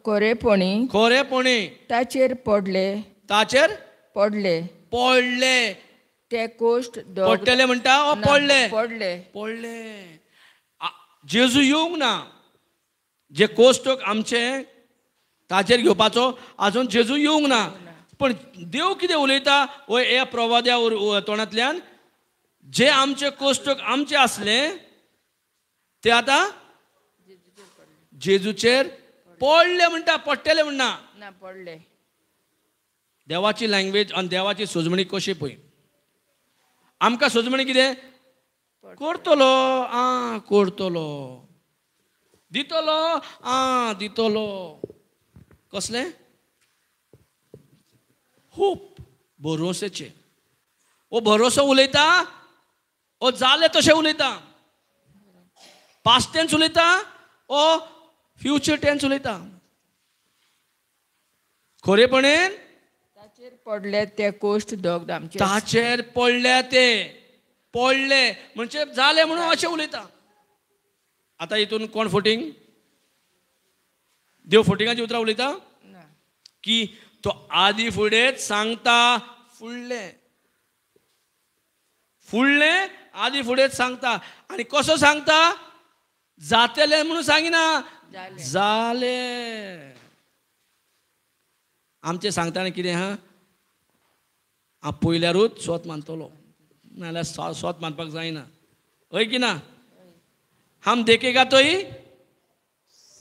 कोरेपणी कोरेपणी ताचेर पडले, ताचेर पडले, पडले ते कोश्ट पडटले म्हणटा, पडले पडले पडले. जेजू येवंक ना, जे कोश्ट आमचे ताचेर घेवपाचो आजून जेजू येवंक ना. पण देव कितें उलयता ह्या प्रवाद्या तोंडांतल्यान? जे आमचे कोश्ट आमचे आसले ते आतां जेजूचेर पडले म्हणटा, पडटले म्हणना, पडले. देवाची लँग्वेज आनी देवाची सोजमणी कशी पळय. आमकां सोजमणी कितें करतलो? आं करतलो, दितलो, आं दितलो. कसलें? होप, भरोसेचें. ओ भरोसो उलयता, ओ जालें तशें उलयता, पास्ट टेन्स उलयता, ओ फ्युचर टेन्स उलयता. खरेपणेन ताचेर पडले ते कोश्ट दोग आमचे, ताचेर पडले ते पडले म्हणजे जालें म्हणून अशें उलयता. आतां हितून कोण फोटींग? देव फोटिंगाची उतरां उलयता की तो आदी फुडेंच सांगता, फुडलें फुडलें आदी फुडेंच सांगता. आनी कसो सांगता? जातलें म्हणून सांगिना, जालें. आमचें सांगतना कितें हा? हांव पयल्यारूच स्वत मानतलो, नाजाल्यार स्वत मानपाक जायना. हय की ना? हम देखेगा तो ही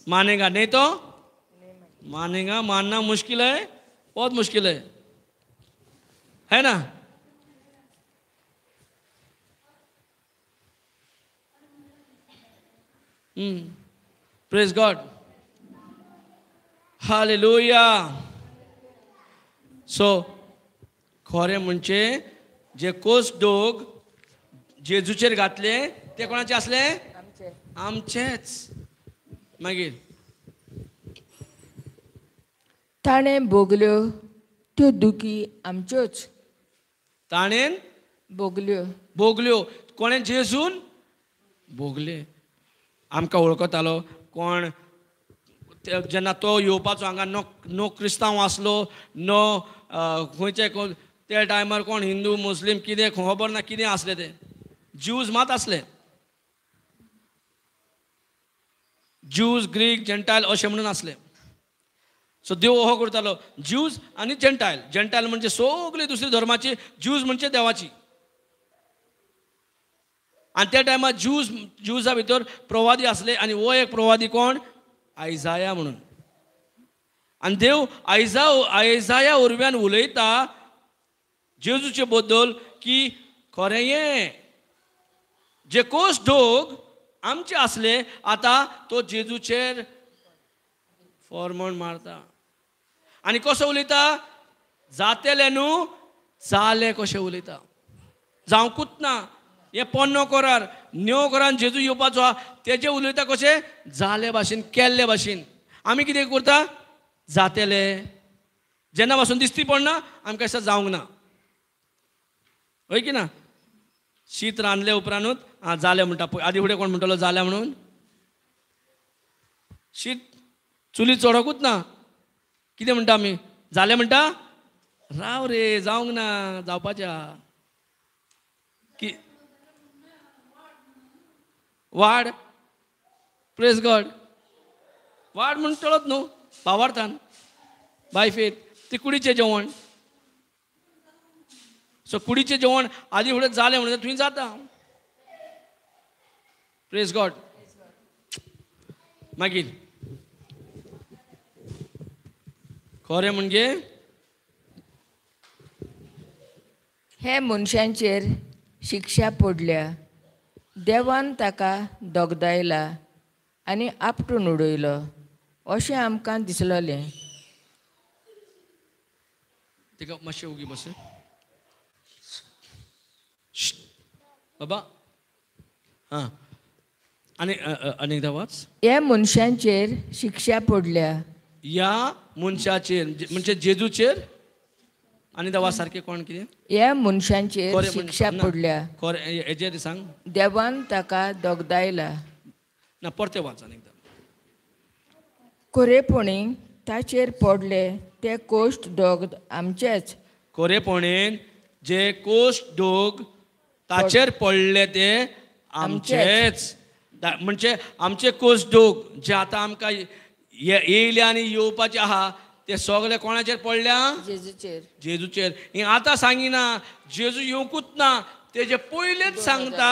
मानेगा, नहीं तो मानेगा. मानना मुश्किल है, बहुत मुश्किल है, है ना? Praise God, hallelujah. सो खरें म्हणजे जे कोस दोग जेजूचेर घातले ते कोणाचे आसले? आमचेच. मागीर ताणें भोगल्यो त्यो दुखी आमच्योच. ताणें भोगल्यो, भोगल्यो कोणें? जेजून भोगले. आमकां वळखतालो कोण जेन्ना तो येवपाचो हांगा नो नो क्रिस्तांव आसलो, नो खंयचे कोण त्या टायमार कोण हिंदू मुस्लीम कितें खबर ना कितें आसलें ते. ज्यूज मात आसले, ज्यूज ग्रीक जेंटायल अशें म्हणून आसले. सो देव हो करतालो ज्यूज आनी जेंटायल. जेंटायल म्हणजे सगळी दुसरी धर्माची, ज्यूज म्हणजे देवाची. आनी त्या टायमार ज्यूजा भितर प्रवादी आसले आनी हो एक प्रवादी कोण? आयजाया म्हणून. आनी देव आयजाया वरव्यान उलयता जेजूचे बद्दल की खरें हें जे कोश दोग आमचे आसले आतां तो जेजूचेर फॉर्मण मारता. आनी कसो उलयता? जातेले न्हू जाले कशें उलयता, जावंकूच ना. हे पोन्नो करार न्यो करान जेजू येवपाचो आहा तेजे उलयता कशें? जाले भाशेन, केल्ले भाशेन. आमी कितें करता? जातेले. जेन्ना पासून दिसती पडना आमकां दिसता जावंक ना, हय की ना? शीत रांदले उपरांतूच आं जालें म्हणटा. पळय आदी फुडें कोण म्हणटलो जालें म्हणून? शीत चुली चडोकूच ना, कितें म्हणटा आमी? जालें म्हणटा? राव रे जावंक ना, जावपाच्या की वाड. प्रेज गॉड. वाड म्हूण चलत न्हू भावार्थान, बाय फेथ. ती कुडीचें जेवण. सो कुडीचें जेवण आदी फुडें जालें म्हणून थंय जाता. Praise God. मागीर खरें म्हणजे हे मनशांचेर शिक्षा पडल्या, देवान ताका दोगदायला आनी आपटून उडयलो अशें आमकां दिसलें. तिका मातशें उगी बस बाबा. हां आनी आनी एकदां वाच. ह्या मनशांचेर शिक्षा पडल्या, ह्या मनशाचेर म्हणजे जेजूचेर. आनी दवा सारकें कोण कितें? ह्या मनशांचेर शिक्षा पडल्या. खरें हेजेर सांग. देवान ताका दोगदायला. ना परतें वाच आनी एकदां. खरेपणी ताचेर पडले ते कोश्ट दोग आमचेच. खरेपणेन जे कोश्ट दोग ताचेर पडले ते आमचेच. म्हणजे आमचे कोश्ट दोग जे आतां आमकां येयले आनी येवपाचे आहा ते सगळे कोणाचेर पडल्या? जेजूचेर. जेजूचेर. ही आतां सांगिना, जेजू येवंकूच ना, तेजे पयलेच सांगता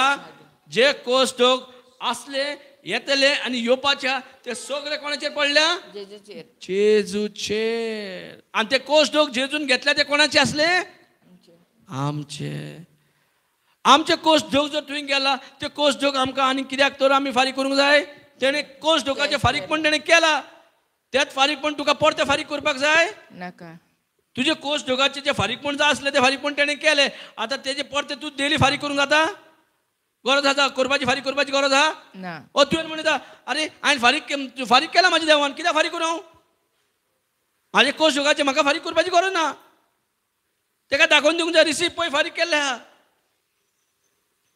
जे कोश्ट दोग आसले येतले आनी येवपाचे ते सगळे कोणाचेर पडल्या? जेजूचेर. जेजूचेर. आनी ते कोश्ट दोग जेजून घेतले ते कोणाचे आसले? आमचे. आमचे कोश्ट दोग जर तुवें गेला ते कोश्ट दोग आमकां आनी कित्याक तर आमी फारीक करूंक जाय? तेणें कोश्ट दोगाचें फारीकपण तेणें केला, तेच फारीकपण तुका परतें फारीक करपाक जाय? नाका. तुजे कोश्ट दोगाचें जें फारीकपण जाय आसलें तें फारीकपण तेणें केलें, आतां तेजें परतें तूं डेली फारीक करूंक जाता? गरज आसा करपाची? फारीक करपाची गरज आहा ना. ओ तुवें म्हणटा अरे हांवें फारीक फारीक केला म्हाज्या देवान, कित्याक फारीक करूं हांव? म्हाजे कोश्ट दोगाचें म्हाका फारीक करपाची गरज ना. तेका दाखोवन दिवंक जाय रिसीप पळय फारीक केल्लें आहा.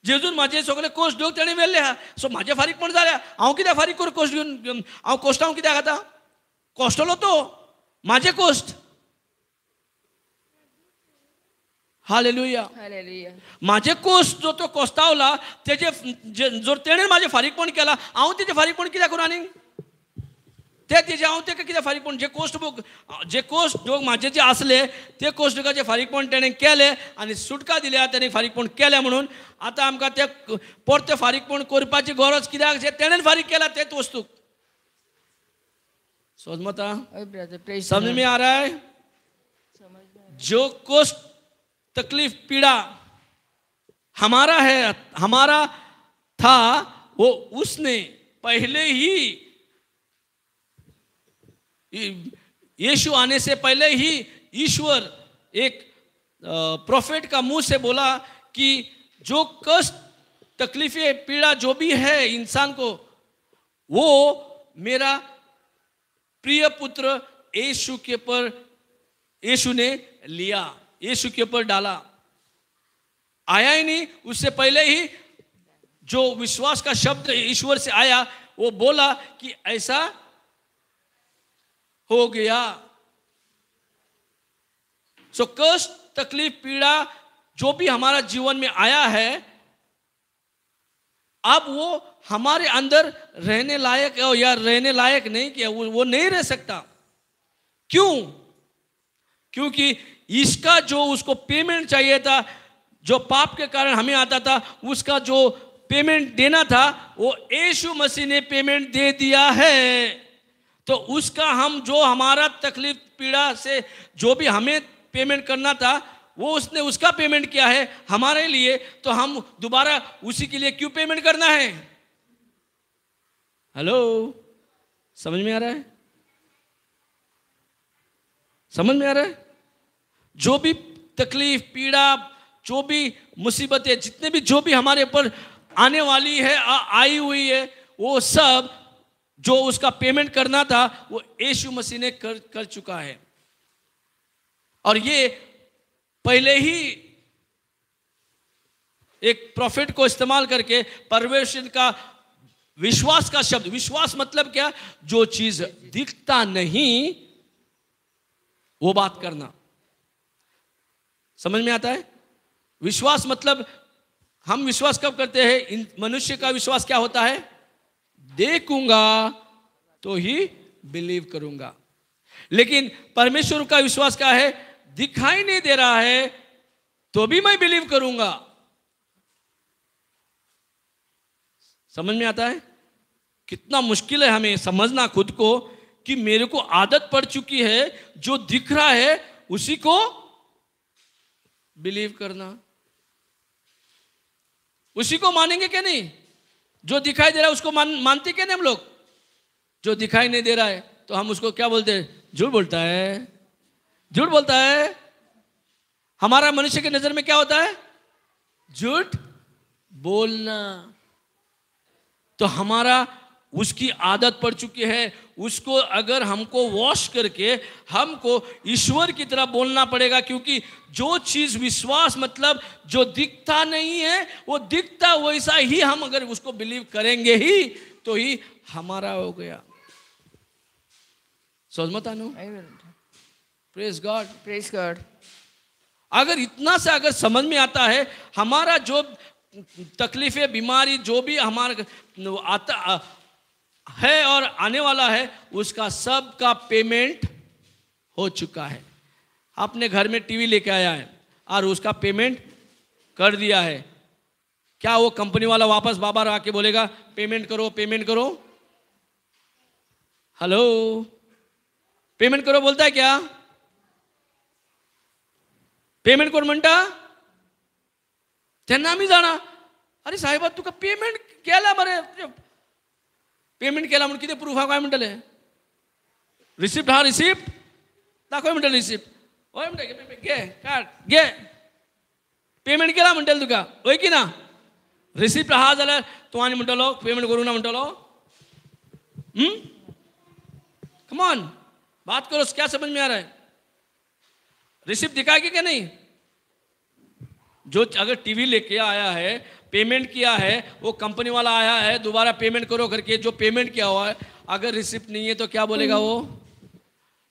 जेजून म्हाजे सगळे कोश्ट दोग तेणें व्हेल्ले आहा, सो म्हाजें फारीकपण जालें. हांव कित्याक फारीक करूं कोश्ट घेवन? हांव कोश्टांव कित्याक आतां? कोश्टलो तो म्हाजे कोश्ट. हालेलुया. म्हाजे कोश्ट जो तो कोस्तावला तेजे जर तेणें म्हाजें फारीकपण केलां, हांव तेजें फारीकपण कित्याक करूं आनी? ते तेजें हांव तेका कित्याक फारीकपण? जे कोश्ट बुक जे कोश्ट दोग म्हाजे जे आसले ते कोश्ट दोगाचें फारीकपण तेणें केलें आनी सुटका दिल्या, तेणें फारीकपण केलें म्हणून आतां आमकां तें परतें फारीकपण करपाची गरज कित्याक? जे तेणें फारीक केलां तेच वस्तूक. समजता? समझ में आ रहा है? जो कष्ट तकलीफ पीड़ा हमारा है, हमारा था, वो उसने पहले ही, यीशु आने से पहले ही ईश्वर एक प्रोफेट का मुंह से बोला कि जो कष्ट तकलीफें पीड़ा जो भी है इंसान को, वो मेरा प्रिय पुत्र यीशु के पर यीशु ने लिया, यीशु के ऊपर डाला। आया ही नहीं उससे पहले ही जो विश्वास का शब्द ईश्वर से आया वो बोला कि ऐसा हो गया। सो कष्ट तकलीफ पीड़ा जो भी हमारा जीवन में आया है, अब वो हमारे अंदर रहने लायक है या रहने लायक नहीं किया, वो नहीं रह सकता। क्यों? क्योंकि इसका जो उसको पेमेंट चाहिए था, जो पाप के कारण हमें आता था, उसका जो पेमेंट देना था वो यीशु मसीह ने पेमेंट दे दिया है। तो उसका हम जो हमारा तकलीफ पीड़ा से जो भी हमें पेमेंट करना था वो उसने उसका पेमेंट किया है हमारे लिए, तो हम दोबारा उसी के लिए क्यों पेमेंट करना है? हेलो, समझ में आ रहा है? समझ में आ रहा है? जो भी तकलीफ पीड़ा, जो भी मुसीबतें, जितने भी जो भी हमारे ऊपर आने वाली है, आई हुई है, वो सब जो उसका पेमेंट करना था वो यीशु मसीह ने कर चुका है। और ये पहले ही एक प्रॉफिट को इस्तेमाल करके परमेश्वर का विश्वास का शब्द, विश्वास मतलब क्या? जो चीज दिखता नहीं वो बात करना। समझ में आता है? विश्वास मतलब हम विश्वास कब करते हैं? इन मनुष्य का विश्वास क्या होता है? देखूंगा तो ही बिलीव करूंगा। लेकिन परमेश्वर का विश्वास क्या है? दिखाई नहीं दे रहा है तो भी मैं बिलीव करूंगा। समझ में आता है? कितना मुश्किल है हमें समझना खुद को कि मेरे को आदत पड़ चुकी है, जो दिख रहा है उसी को बिलीव करना। उसी को मानेंगे क्या नहीं? जो दिखाई दे रहा है उसको मानते क्या नहीं हम लोग? जो दिखाई नहीं दे रहा है तो हम उसको क्या बोलते हैं? झूठ बोलता है, झूठ बोलता है। हमारा मनुष्य की नजर में क्या होता है? झूठ बोलना। तो हमारा उसकी आदत पड़ चुकी है, उसको अगर हमको वॉश करके हमको ईश्वर की तरह बोलना पड़ेगा, क्योंकि जो चीज़ विश्वास मतलब जो दिखता नहीं है वो दिखता वैसा ही हम अगर उसको बिलीव करेंगे ही तो ही हमारा हो गया। समझ मत आनो? Praise God, praise God. अगर इतना से अगर समझ में आता है, हमारा जो तकलीफें बीमारी जो भी हमारा आता है और आने वाला है उसका सब का पेमेंट हो चुका है। आपने घर में टीवी लेके आया है और उसका पेमेंट कर दिया है, क्या वो कंपनी वाला वापस बाबा आके बोलेगा पेमेंट करो, पेमेंट करो? हेलो, पेमेंट करो बोलता है क्या? पेमेंट कोण म्हणता? त्यांना आम्ही जाणा, अरे साहेबा तुका पेमेंट केला मरे, पेमेंट केला म्हणून कितें प्रूफ हा काय म्हणटले? रिसिप्ट हा, रिसिप्ट दाखय म्हणटले, रिसिप्ट हय म्हणटा, घे काड घे, पेमेंट केला म्हणटले तुका, हय की ना? रिसिप्ट आहा जाल्यार तूं आनी म्हणटलो पेमेंट करूं ना म्हणटलो? कम ऑन, बात करो, क्या समझ में आ रहा है? रिसिप्ट दिखाएगी क्या नहीं? जो अगर टीवी लेके आया है, पेमेंट किया है, वो कंपनी वाला आया है दोबारा पेमेंट करो करके, जो पेमेंट किया हुआ है अगर रिसिप्ट नहीं है तो क्या बोलेगा वो?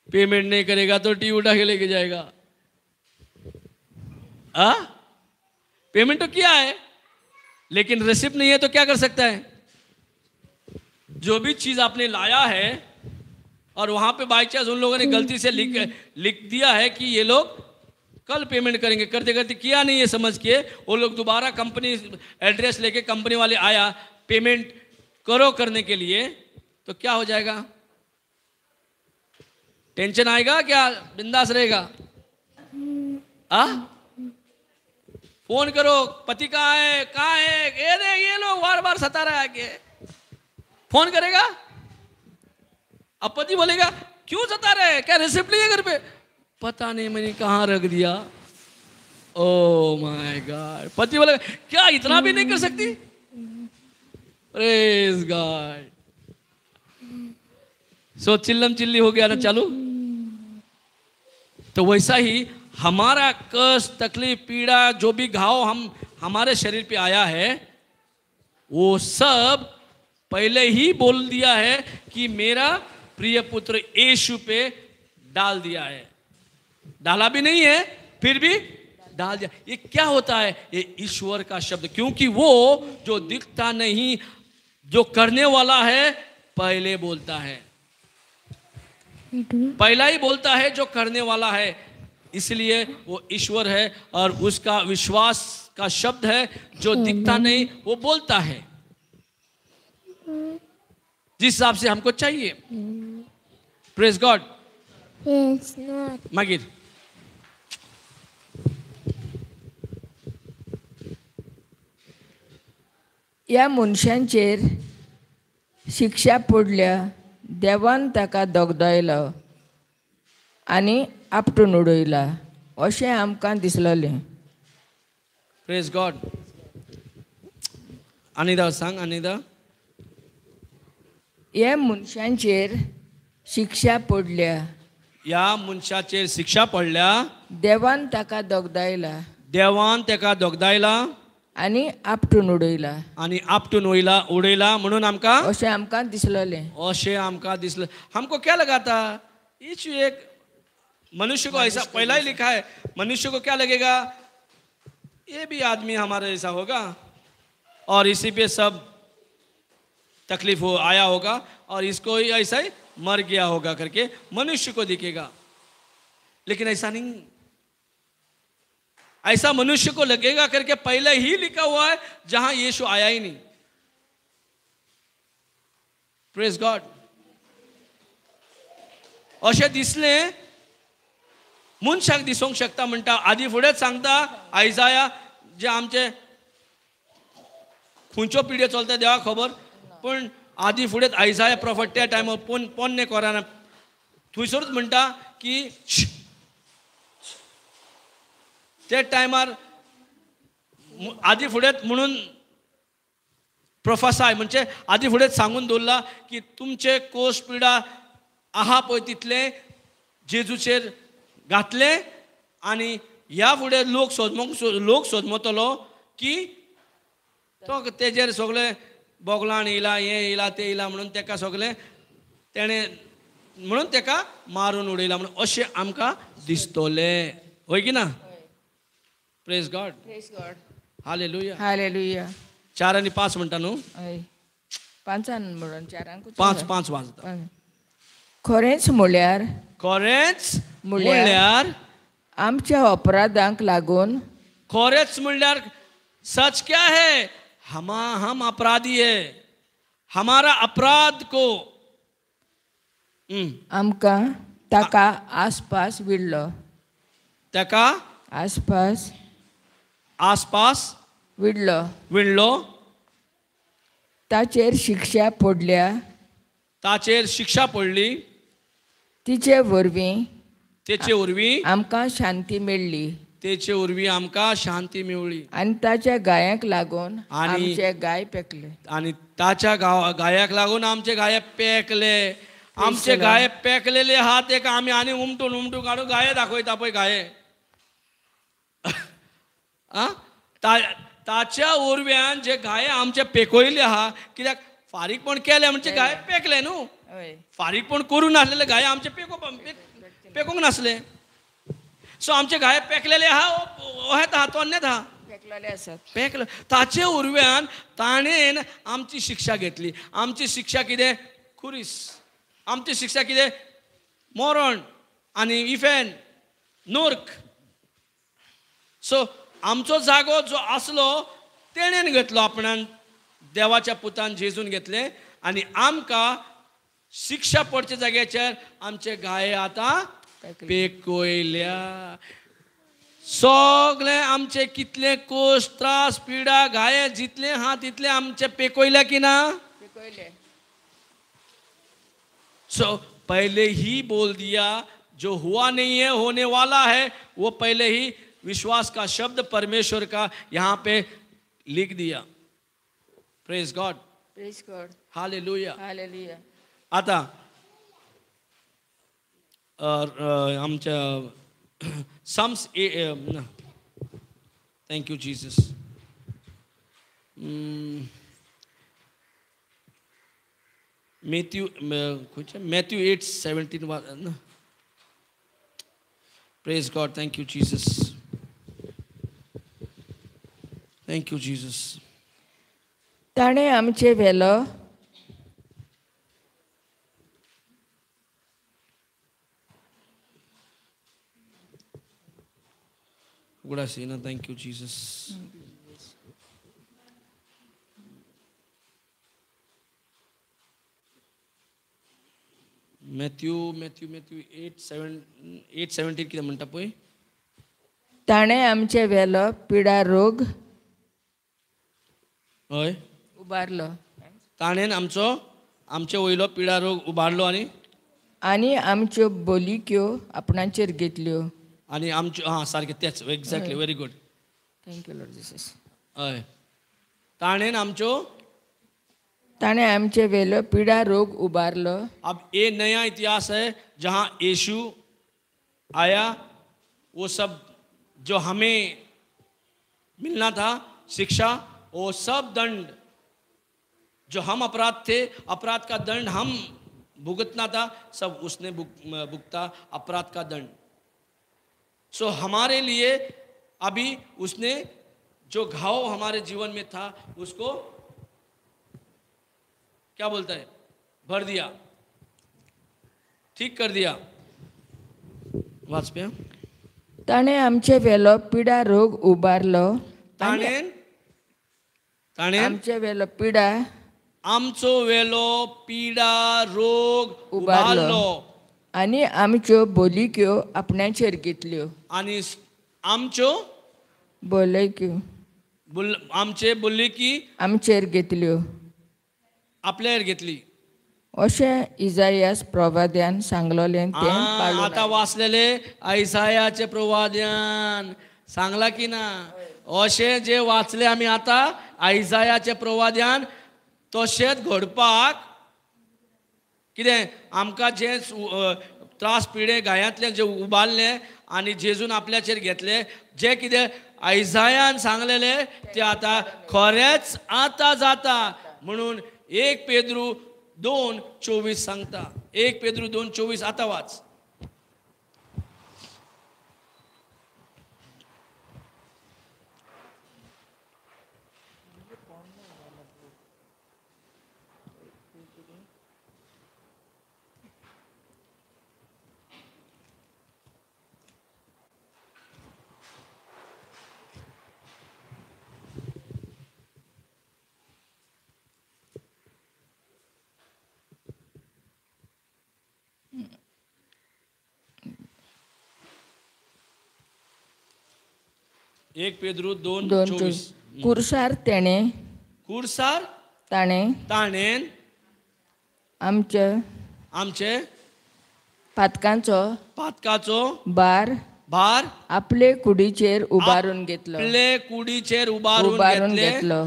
पेमेंट नहीं करेगा तो टीवी उठा के लेके जाएगा। आ? पेमेंट तो किया है लेकिन रिसिप्ट नहीं है तो क्या कर सकता है? जो भी चीज आपने लाया है और वहां पे बाई चांस उन लोगों ने गलती से लिख दिया है कि ये लोग कल पेमेंट करेंगे, करते करते किया नहीं है समझ के, वो लोग दोबारा कंपनी एड्रेस लेके कंपनी वाले आया पेमेंट करो करने के लिए, तो क्या हो जाएगा? टेंशन आएगा क्या? बिंदास रहेगा? आ? फोन करो, पति कहाँ है, कहाँ है, ये रे ये लोग बार बार सता रहा है आके। फोन करेगा, अब पति बोलेगा क्यों सता रहे हैं, क्या रिसिप्ट नहीं है घर पे? पता नहीं मैंने कहाँ रख दिया। ओ my God, पति बोलेगा क्या इतना भी नहीं कर सकती? Praise God. सो चिल्लम चिल्ली हो गया ना चालू। तो वैसा ही हमारा कष्ट तकलीफ पीड़ा जो भी घाव हम हमारे शरीर पे आया है वो सब पहले ही बोल दिया है कि मेरा प्रिय पुत्र यीशु पे डाल दिया है। डाला भी नहीं है फिर भी डाल दिया। ये क्या होता है? ये ईश्वर का शब्द, क्योंकि वो जो दिखता नहीं जो करने वाला है पहले बोलता है। पहला ही बोलता है जो करने वाला है, इसलिए वो ईश्वर है और उसका विश्वास का शब्द है, जो दिखता नहीं वो बोलता है जिस हिसाब से हमको चाहिए। Praise God. मागीर ह्या मनशांचेर शिक्षा पडल्या, देवान ताका दगदयलो आनी आपटून उडयला अशें आमकां दिसलें। Praise God. आनीदा सांग, आनीदा। ह्या मनशांचेर शिक्षा पडल्या, ह्या मनशाचेर शिक्षा पडल्या, देवान ताका दगदयला, देवान ताका दगदयला आनी आपटून उडयला, आनी आपटून उडयला म्हणून आमकां अशें आमकां दिसलें, अशें आमकां दिसलें। हमको क्या लगा था, यीशु एक मनुष्य को ऐसा पहला ही लिखा है, मनुष्य को क्या लगेगा, ये भी आदमी हमारे ऐसा होगा और इसी पे सब तकलीफ हो आया होगा और इसको ही ऐसा ही मर गया होगा करके मनुष्य को दिखेगा, लेकिन ऐसा नहीं। ऐसा मनुष्य को लगेगा करके पहले ही लिखा हुआ है, जहां यीशु आया ही नहीं। Praise God. अशें दिसलें मनशाक दिसूंक शकता म्हणटा, आदी फुडेंच सांगता आयजाया, जे आमचे खंयच्यो पिढयो चलता देवाक खबर, पूण आदी फुडेंच आयजाया प्रोफेट त्या टायमार पोन्ने कोराना थंयसरूच म्हणटा की त्या टायमार आदी फुडेंच म्हणून प्रोफेसाय म्हणजे आदी फुडेंच सांगून दवरला की तुमचे कोश पिडा आहा पळय तितले जेजूचेर घातले आनी ह्या फुडें लोक लोक सोदमतलो की तो तेजेर सगळे बोगलान येयला, हें येयला, तें येयला म्हणून तेका सगळें तेणें म्हणून तेका मारून उडयला म्हणून अशें आमकां दिसतलें, हय की ना? Praise God. Praise God. Hallelujah. Hallelujah. 4 आनी 5 म्हणटा न्हू? हय, 5 म्हणून 4 5 5 वाजता। खरेंच म्हळ्यार, खरेंच म्हळ्यार आमच्या अपराधांक लागून, खरेंच म्हळ्यार सच क्या है, हम अपराधी है, हमारा अपराध को आमकां ताका आसपास विडलो, ताका आसपास आसपास विडलो, विडलो, ताचेर शिक्षा पडल्या, ताचेर शिक्षा पडली, तिचे वरवीं, तेचे वरवीं आमकां शांती मेळ्ळी, तेचे वरवीं आमकां शांती मेळ्ळी, आनी ताच्या गायांक लागून आमचे गाय पेकले, आनी ताच्या गायाक लागून आमचे गाये पेकले, आमचे गाये पेकलेले आहा तेका आमी आनी उमटून उमटून काडून गाये दाखयता पळय गाये। ताच्या वरव्यान जे गाये आमचे पेकयले आहा, कित्याक फारीकपण केलें म्हणजे गाये पेकले न्हू, फारीकपण करूं नासलेले गाये आमचे पेकूंक नासले, सो आमचे गाये पेकलेले आहा, हेत आहा, तोन्नेत आहा, पेकलेले आसात, पेकले। ताचे उरव्यान ताणेन आमची शिक्षा घेतली। आमची शिक्षा कितें? खुरीस। आमची शिक्षा कितें? मरण आनी इफेन नर्क। सो आमचो जागो जो आसलो तेणेन घेतलो आपणान, देवाच्या पुतान जेजून घेतलें आनी आमकां शिक्षा पडच्या जाग्याचेर आमचे गाये आतां पेकयल्या। सगळे आमचे कितले कोश त्रास पिडा गाये जितले हा तितले आमचे पेकयल्या की ना? पेकयले। सो पहले ही बोल दिया, जो हुआ नहीं है होने वाला है, वो पहले ही विश्वास का शब्द परमेश्वर का यहाँ पे लिख दिया। Praise God. Praise God. Hallelujah. Hallelujah. आता आमच्या Psalms, thank you Jesus. Matthew खंयचें? Matthew 8:17. Praise God. Thank you Jesus. Thank you Jesus. ताणें आमचे वेलो उगडास येना. Thank you Jesus. Matthew Matthew Matthew 8:7 कितें म्हणटा पळय. ताणें आमचे वेलो पिडा रोग हय उबारलो. ताणें आमचो आमचे वयलो पिडा रोग उबारलो आनी आनी आमच्यो बोलिक्यो आपणाचेर घेतल्यो. आनी आमच्यो, हां सारकें तेच, exactly, very good, thank you Lord Jesus. हय, ताणें आमच्यो, ताणें आमचे वेलो पिडा रोग उबारलो. अब ये नया इतिहास है जहाँ यीशु आया, वो सब जो हमें मिलना था शिक्षा, वो सब दंड जो हम अपराध थे, अपराध का दंड हम भुगतना था, सब उसने भुगता अपराध का दंड. सो हमारे लिए अभी उसने जो घाव हमारे जीवन में था उसको क्या बोलता है, भर दिया, ठीक कर दिया. वाचप्या. ताणें आमचे वेलो पिडा रोग उबारलो. ताणें ताणें आमचे वेलो पिडा, आमचो वेलो पिडा रोग उबारलो आनी आमच्यो बोलिक्यो आपणाचेर घेतल्यो. आनी आमच्यो बोलिक्यो आमचे बोलिकी आमचेर घेतल्यो, आपल्यार घेतली. अशें इजायास प्रवाद्यान सांगलोलें तें आतां वाचलेले आयसायाचे प्रवाद्यान सांगला की ना, अशें जे वाचले आमी आतां आयसायाचे प्रवाद्यान तशेंच घडपाक कितें आमकां जे त्रास पिडे गायांतले जे उबारले आनी जेजून आपल्याचेर घेतले, जे कितें आयसायान सांगलेले ते आतां खरेंच आतां जाता. म्हणून 1 पेद्रू 2:24 सांगता. 1 पेद्रू 2:24 आतां वाच. एक पेद्रू 2:24. कुर्सार तेणे, कुर्सार ताणें, ताणें आमचे आमचे पातकांचो पातकाचो भार भार आपले कुडीचेर उबारून घेतलो, आपले कुडीचेर उबारून घेतलो.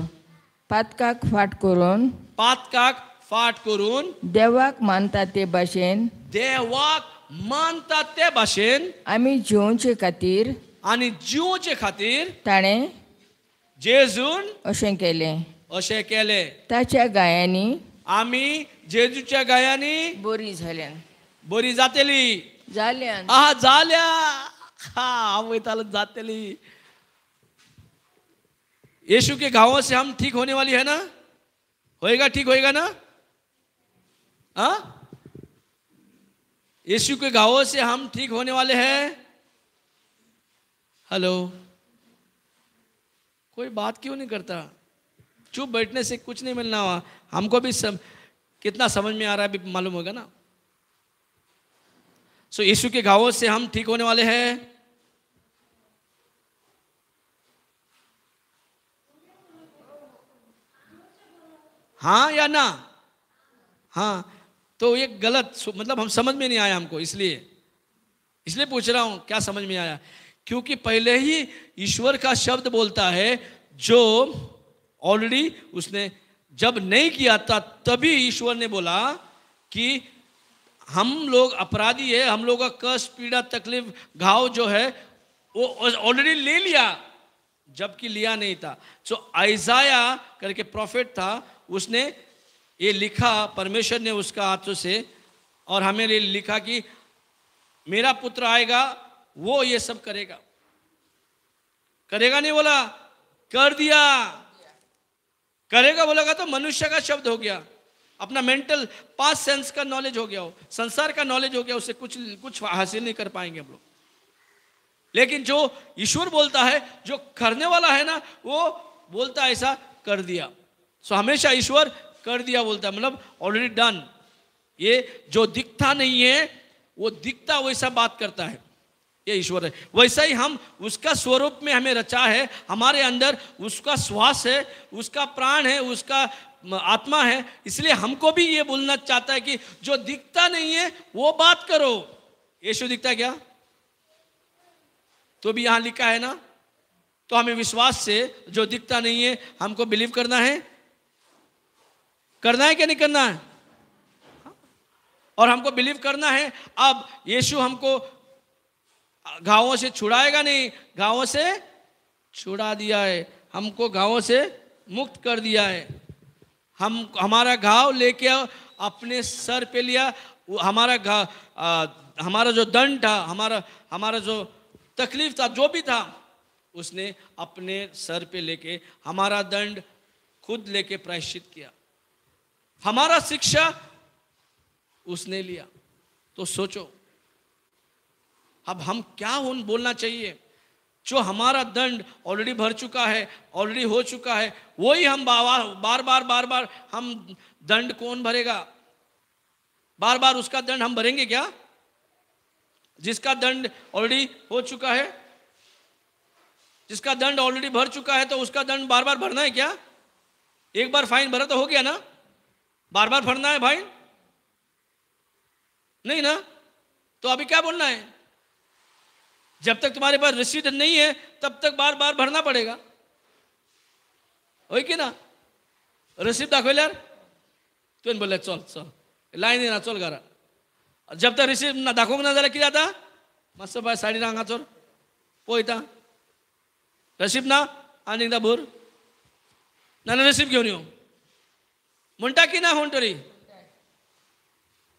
पातकाक फाट करून, पातकाक फाट करून देवाक मानता ते भाशेन, देवाक मानता ते भाशेन आमी जिवचे खातीर आनी जिवचे खातीर ताणें जेजून अशें केलें, अशें केलें. ताच्या गायांनी आमी जेजूच्या गायांनी बरी जाल्यान, बरी जातली, जाल्यान, आहा जाल्या, हा वयतालो जातली. यीशु के घावों से हम ठीक होने वाली है ना? होएगा, ठीक होएगा ना? हाँ, यीशु के घावों से हम ठीक होने वाले हैं. हेलो, कोई बात क्यों नहीं करता? चुप बैठने से कुछ नहीं मिलना हुआ. हमको भी कितना समझ में आ रहा है अभी मालूम होगा ना. सो यीशु के घावों से हम ठीक होने वाले हैं. हाँ या ना? हाँ, तो ये गलत, मतलब हम समझ में नहीं आया हमको, इसलिए इसलिए पूछ रहा हूँ क्या समझ में आया. क्योंकि पहले ही ईश्वर का शब्द बोलता है जो ऑलरेडी उसने जब नहीं किया था तभी ईश्वर ने बोला कि हम लोग अपराधी है, हम लोग का कष्ट पीड़ा तकलीफ घाव जो है वो ऑलरेडी ले लिया, जबकि लिया नहीं था. सो आइजाया करके प्रॉफिट था, उसने ये लिखा, परमेश्वर ने उसका हाथों से और हमें ये लिखा कि मेरा पुत्र आएगा, वो ये सब करेगा. करेगा नहीं बोला, कर दिया. करेगा बोलेगा तो मनुष्य का शब्द हो गया, अपना मेंटल पास्ट सेंस का नॉलेज हो गया, हो संसार का नॉलेज हो गया, उससे कुछ कुछ हासिल नहीं कर पाएंगे हम लोग. लेकिन जो ईश्वर बोलता है, जो करने वाला है ना, वो बोलता है ऐसा कर दिया। सो हमेशा ईश्वर कर दिया बोलता है, मतलब ऑलरेडी डन। ये जो दिखता नहीं है वो दिखता वैसा बात करता है, ये ईश्वर है। वैसा ही हम उसका स्वरूप में हमें रचा है, हमारे अंदर उसका श्वास है, उसका प्राण है, उसका आत्मा है। इसलिए हमको भी ये बोलना चाहता है कि जो दिखता नहीं है वो बात करो। यीशु दिखता है क्या? तो भी यहाँ लिखा है ना, तो हमें विश्वास से जो दिखता नहीं है हमको बिलीव करना है। करना है क्या नहीं करना है? और हमको बिलीव करना है। अब यीशु हमको घावों से छुड़ाएगा नहीं, घावों से छुड़ा दिया है, हमको घावों से मुक्त कर दिया है। हम हमारा घाव लेके अपने सर पे लिया। हमारा घाव, हमारा जो दंड था, हमारा जो तकलीफ था, जो भी था, उसने अपने सर पे लेके हमारा दंड खुद लेके प्रायश्चित किया। हमारा शिक्षा उसने लिया। तो सोचो अब हम क्या उन बोलना चाहिए? जो हमारा दंड ऑलरेडी भर चुका है, ऑलरेडी हो चुका है, वही हम बार बार बार बार हम दंड कौन भरेगा? बार बार उसका दंड हम भरेंगे क्या जिसका दंड ऑलरेडी हो चुका है? जिसका दंड ऑलरेडी भर चुका है तो उसका दंड बार बार भरना है क्या? एक बार फाइन भरा तो हो गया ना, बार बार भरना है भाई? नहीं ना। तो अभी क्या बोलना है? जब तक तुम्हारे पास रसीद नहीं है तब तक बार बार भरना पड़ेगा, होय की ना? रसीद दाखवल्यार तुवें बोलले चल चल लायन येना चल घरा। जब तक रिसीव ना दाखोवंक ना जाल्यार कितें जाता? मातसो बाय सायडीन हांगासर पळयता, रसीब ना आनी एकदां भर, नाजाल्यार रसीब घेवन यो म्हणटा की ना कोण तरी।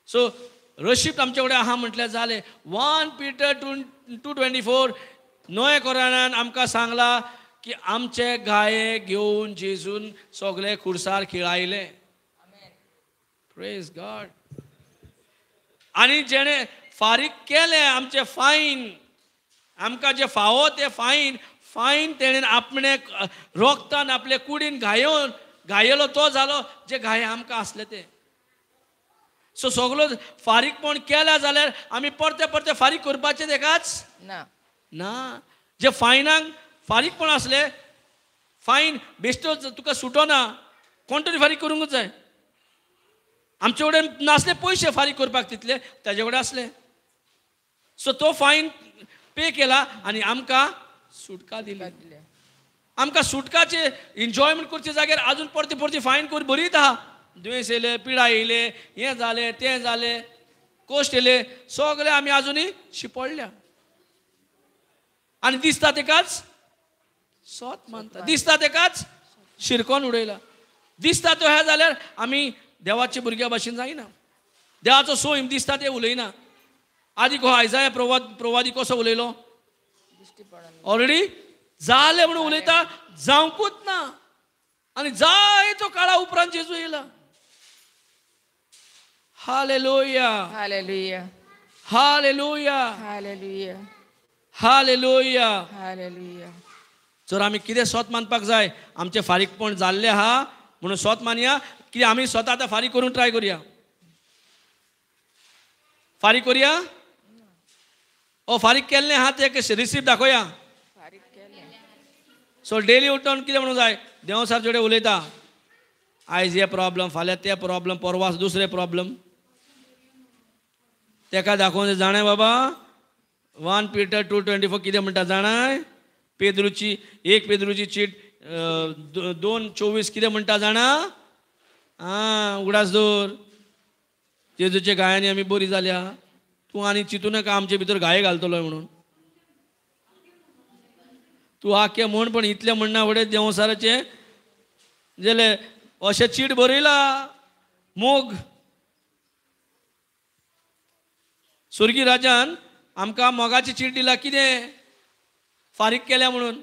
सो रशीब आमचे कडेन आहा म्हटल्यार जालें। 1 पीटर 2:24 नव्या कोरानान आमकां सांगला की आमचे गाये घेवन जेजून सगळे खुर्सार खिळायले। Praise God. आनी जेणे फारीक केलें आमचें फायन, आमकां जें फावो तें फायन, फायन तेणेन आपणे रोगतान आपले कुडीन घायोन घायलो तो जालो जे घाये आमकां आसले ते। सो सगलो फारीकपण केल्या जाल्यार आमी परते परते फारीक करपाचें तेकाच ना ना। जे फायनाक फारीकपण आसले, फायन बेश्टो तुका सुटोना, कोण तरी फारीक करूंकच जाय। आमचे कडेन नासले पयशे फारीक करपाक तितले, ताजे कडेन आसले। सो तो फायन पे केला आनी आमकां सुटका दिली। आमकां सुटकाचे एन्जॉयमेंट करचे जाग्यार आजून परती परती फायन कर बरीत आहा। दुयेंस येयले, पिडा येयले, हें जालें तें जालें, कोश्ट येयले, सगळे आमी आजुनूय शिपडल्या। आनी दिसता तेकाच सोत मानता, दिसता तेकाच शिरकोन उडयला। दिसता तो ह्या जाल्यार आमी देवाच्या भुरग्या भाशेन जायना, देवाचो सोयम दिसता ते उलयना। आदी को आयजाया प्रवादी कसो उलयलो? ऑलरेडी जालें म्हणून उलयता, जावंकूच ना। आनी जायतो काळा उपरांत जेजू येयला। Hallelujah, hallelujah, hallelujah, hallelujah, hallelujah, hallelujah. जर आमी कितें सोत मानपाक जाय, आमचें फारीकपण जाल्लें आहा म्हणून सोत मानया की आमी स्वता आतां फारीक करूंक ट्राय करुया? फारीक करुया? ओ फारीक केल्लें आहा तें रिसीप दाखोवया। सो डेली उठून कितें म्हणूंक जाय? देव सार जोडे उलयता, आयज हे प्रॉब्लम, फाल्यां ते प्रॉब्लम, परवास दुसरे प्रॉब्लम। तेका दाखोवन जाणा बाबा 1 पीटर 2:24 कितें म्हणटा जाणाय? पेद्रूची 1 पेद्रूची चीट 2:24 कितें म्हणटा जाणा? आं उगडास दवर, जेजूच्या गायांनी आमी बरी जाल्या, तूं आनी चिंतू नाका आमचे भितर गाये घालतलो म्हणून। तूं आखे म्हण, पण इतलें म्हणना फुडें देंवसाराचें जालें अशें चीट बरयला। मोग स्वर्गी राजान आमकां मोगाची चीट दिला, कितें फारीक केल्या म्हणून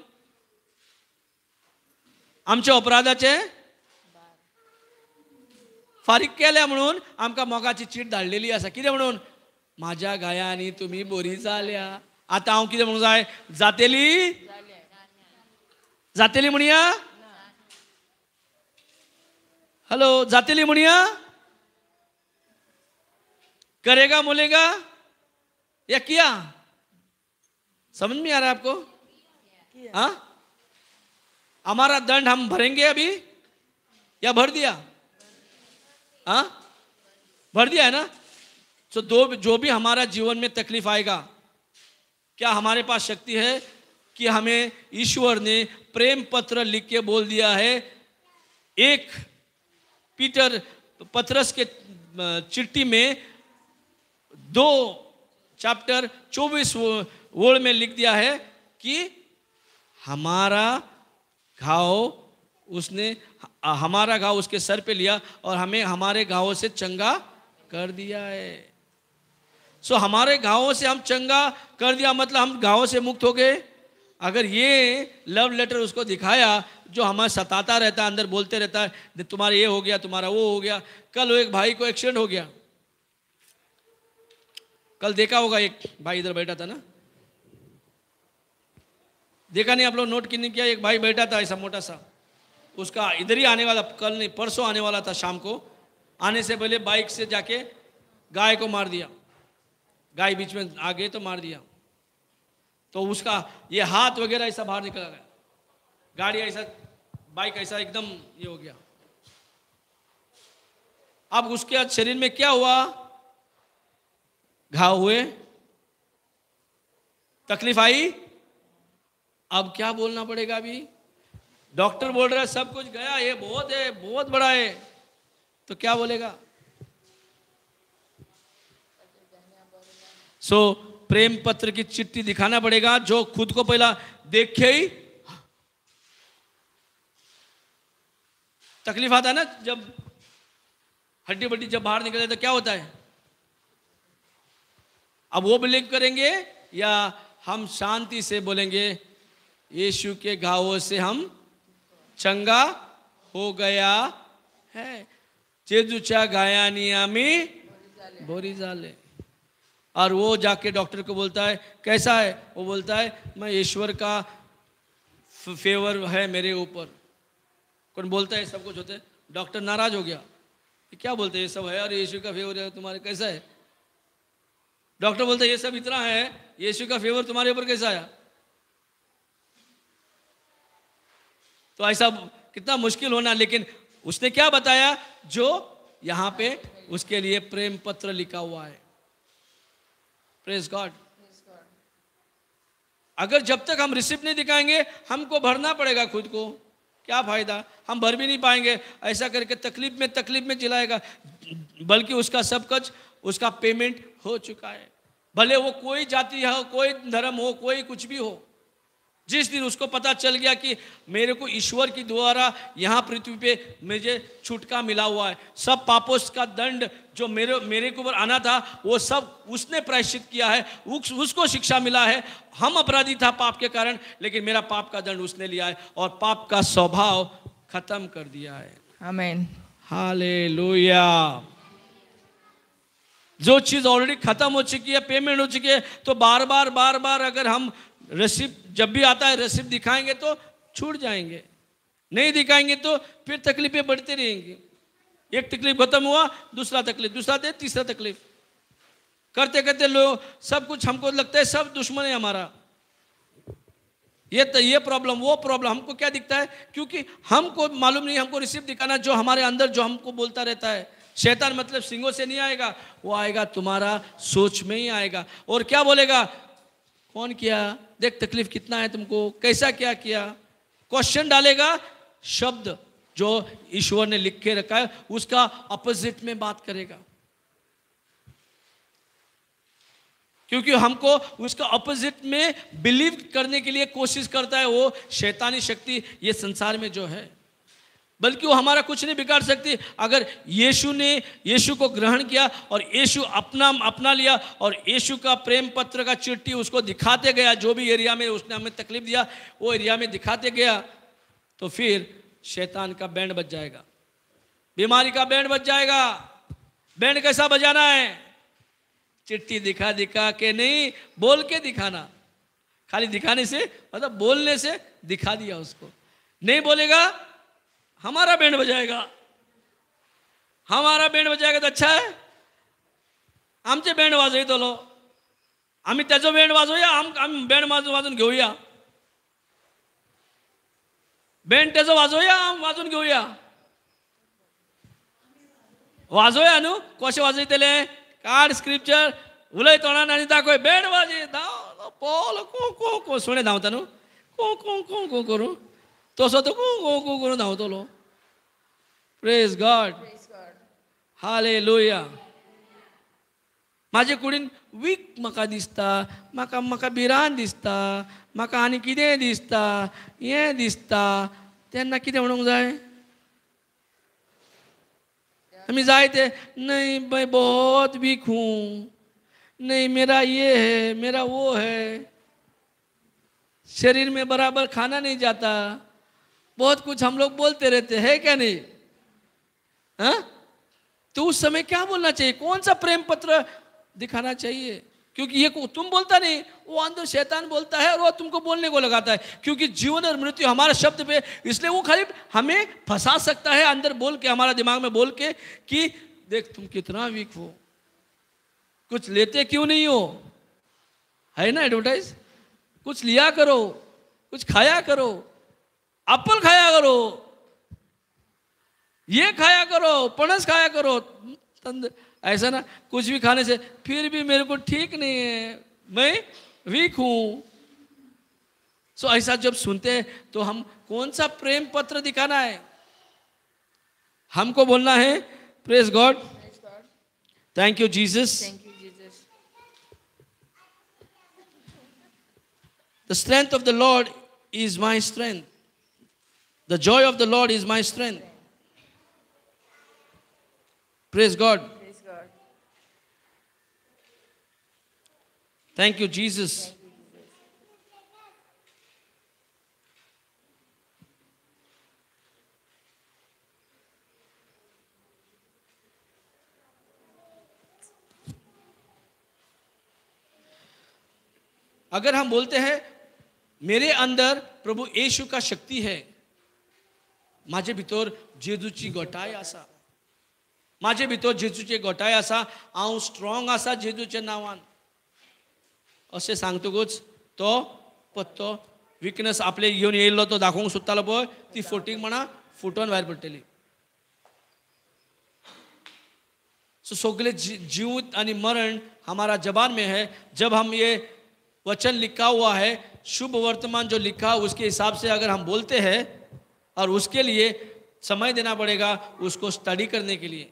आमच्या अपराधाचे फारीक केल्या म्हणून आमकां मोगाची चीट धाडलेली आसा। कितें म्हणून? म्हाज्या गायांनी तुमी बरी जाल्या। आतां हांव कितें म्हणूंक जाय? जातेली जातेली म्हणया? हॅलो, जातेली म्हणया? करेगा बोलेगा या किया? समझ में आ रहा है आपको? हाँ, हमारा दंड हम भरेंगे अभी या भर दिया? हाँ, भर दिया है ना। तो दो जो भी हमारा जीवन में तकलीफ आएगा, क्या हमारे पास शक्ति है कि हमें ईश्वर ने प्रेम पत्र लिख के बोल दिया है? एक पीटर पतरस के चिट्ठी में 2 चैप्टर 24 वर्ड में लिख दिया है कि हमारा घाव उसने, हमारा घाव उसके सर पे लिया और हमें हमारे घावों से चंगा कर दिया है। सो हमारे घावों से हम चंगा कर दिया, मतलब हम घावों से मुक्त हो गए। अगर ये लव लेटर उसको दिखाया जो हमें सताता रहता है, अंदर बोलते रहता है तुम्हारा ये हो गया, तुम्हारा वो हो गया। कल वो एक भाई को एक्सीडेंट हो गया, कल देखा होगा, एक भाई इधर बैठा था ना, देखा नहीं आप लोग, नोट की नहीं किया? एक भाई बैठा था ऐसा मोटा सा, उसका इधर ही आने वाला, कल नहीं परसों आने वाला था शाम को, आने से पहले बाइक से जाके गाय को मार दिया, गाय बीच में आ गई तो मार दिया, तो उसका ये हाथ वगैरह ऐसा बाहर निकल गया, गाड़ी ऐसा, बाइक ऐसा एकदम ये हो गया। अब उसके शरीर में क्या हुआ? घाव हुए, तकलीफ आई। अब क्या बोलना पड़ेगा? अभी डॉक्टर बोल रहा है सब कुछ गया, ये बहुत है, बहुत बड़ा है, तो क्या बोलेगा? सो प्रेम पत्र की चिट्ठी दिखाना पड़ेगा, जो खुद को पहला देखे ही तकलीफ आता है ना, जब हड्डी बड्डी जब बाहर निकल जाए तो क्या होता है? अब वो बिलीव करेंगे या हम शांति से बोलेंगे यीशु के घावों से हम चंगा हो गया है। जेजूच्या घायांनी आम्ही बरी झाले। और वो जाके डॉक्टर को बोलता है कैसा है? वो बोलता है मैं ईश्वर का फेवर है मेरे ऊपर। कौन बोलता है? सब कुछ होते। डॉक्टर नाराज हो गया, ये क्या बोलते हैं, ये सब है और यीशु का फेवर है तुम्हारे, कैसा है? डॉक्टर बोलते ये सब इतना है, यीशु का फेवर तुम्हारे ऊपर कैसा आया? तो ऐसा कितना मुश्किल होना। लेकिन उसने क्या बताया? जो यहाँ पे उसके लिए प्रेम पत्र लिखा हुआ है। Praise God. अगर जब तक हम रिसिप्ट नहीं दिखाएंगे, हमको भरना पड़ेगा खुद को, क्या फायदा? हम भर भी नहीं पाएंगे। ऐसा करके तकलीफ में जिलाएगा, बल्कि उसका सब कुछ, उसका पेमेंट हो चुका है। भले वो कोई जाति हो, कोई धर्म हो, कोई कुछ भी हो, जिस दिन उसको पता चल गया कि मेरे को ईश्वर के द्वारा यहाँ पृथ्वी पे मुझे छुटका मिला हुआ है, सब पापों का दंड जो मेरे मेरे के ऊपर आना था वो सब उसने प्रायश्चित किया है, उसको शिक्षा मिला है। हम अपराधी था पाप के कारण, लेकिन मेरा पाप का दंड उसने लिया है और पाप का स्वभाव खत्म कर दिया है। आमीन, हालेलुया। जो चीज ऑलरेडी खत्म हो चुकी है, पेमेंट हो चुकी है, तो बार बार बार बार अगर हम रिसिप्ट जब भी आता है रिसिप्ट दिखाएंगे तो छूट जाएंगे, नहीं दिखाएंगे तो फिर तकलीफें बढ़ती रहेंगी। एक तकलीफ खत्म हुआ, दूसरा तकलीफ, दूसरा दे, तीसरा तकलीफ, करते करते लोग सब कुछ हमको लगता है सब दुश्मन है हमारा, ये तो ये प्रॉब्लम वो प्रॉब्लम, हमको क्या दिखता है? क्योंकि हमको मालूम नहीं, हमको रिसिप्ट दिखाना जो हमारे अंदर जो हमको बोलता रहता है। शैतान मतलब सिंगों से नहीं आएगा, वो आएगा तुम्हारा सोच में ही आएगा। और क्या बोलेगा? कौन किया, देख तकलीफ कितना है तुमको, कैसा क्या किया, क्वेश्चन डालेगा। शब्द जो ईश्वर ने लिख के रखा है उसका अपोजिट में बात करेगा, क्योंकि हमको उसका अपोजिट में बिलीव करने के लिए कोशिश करता है वो शैतानी शक्ति ये संसार में जो है। बल्कि वो हमारा कुछ नहीं बिगाड़ सकती। अगर यीशु ने यीशु को ग्रहण किया और यीशु अपना अपना लिया और यीशु का प्रेम पत्र का चिट्ठी उसको दिखाते गया, जो भी एरिया में उसने हमें तकलीफ दिया वो एरिया में दिखाते गया, तो फिर शैतान का बैंड बज जाएगा, बीमारी का बैंड बज जाएगा। बैंड कैसा बजाना है? चिट्ठी दिखा दिखा के नहीं, बोल के दिखाना। खाली दिखाने से, मतलब बोलने से दिखा दिया उसको। नहीं बोलेगा हमारा बैंड बजाएगा, हमारा बैंड बजाएगा तो अच्छा है, आमचे बँड वाजयतलो, आमी तेजो बँड वाजोवया, आमी बँड वाजून घेवया, बँड तेजो वाजोवया, आमी वाजून घेवया, वाजोवया न्हू। कशें वाजयतले? काड स्क्रिप्चर उलय तोंडान आनी दाखय, बँड वाजय, धांव पोलो को को को, सुणें धांवता न्हू, को को को को करूं तसो तो को को को करून धांवतलो। Praise God, hallelujah. म्हाजे कुडीन वीक म्हाका दिसता, म्हाका म्हाका भिरांत दिसता, म्हाका आनी कितें दिसता, हें दिसता, तेन्ना कितें म्हणूंक जाय? आमी जाय ते नहीं मैं बहुत वीक हूँ, नहीं मेरा ये है, मेरा वो है, शरीर में बराबर खाना नहीं जाता, बहुत कुछ हम लोग बोलते रहते हैं, क्या नहीं? हाँ, तो उस समय क्या बोलना चाहिए? कौन सा प्रेम पत्र दिखाना चाहिए? क्योंकि ये तुम बोलता नहीं, वो अंदर शैतान बोलता है और वो तुमको बोलने को लगाता है। क्योंकि जीवन और मृत्यु हमारे शब्द पे, इसलिए वो खाली हमें फंसा सकता है अंदर बोल के, हमारा दिमाग में बोल के कि देख तुम कितना वीक हो, कुछ लेते क्यों नहीं हो, है ना एडवर्टाइज, कुछ लिया करो, कुछ खाया करो, एप्पल खाया करो, ये खाया करो, पनस खाया करो, ऐसा ना, कुछ भी खाने से फिर भी मेरे को ठीक नहीं है, मैं वीक हूँ। सो ऐसा जब सुनते हैं तो हम कौन सा प्रेम पत्र दिखाना है? हमको बोलना है praise God, thank you Jesus. The strength of the Lord is my strength. The joy of the Lord is my strength. Praise God. Praise God. Thank you, Jesus. Thank you, Jesus. अगर हम बोलते हैं मेरे अंदर प्रभु यीशु का शक्ति है, माझे भितर जेजूची गोटाय आसा, माझे भितर जेजूची गोटाय आसा, हांव स्ट्रॉंग आसा जेजूच्या नांवान, अशें सांगतकूच तो पत्तो विकनस आपले घेवन येयल्लो तो दाखोवंक सोदतालो पळय, ती फोटीक म्हणा फुटोन भायर पडटली। सो सगळे जीवित आणि मरण हमारा जबान में है। जब हम ये वचन लिखा हुआ है, शुभ वर्तमान जो लिखा उसके हिसाब से अगर हम बोलते हैं, और उसके लिए समय देना पड़ेगा उसको स्टडी करने के लिए,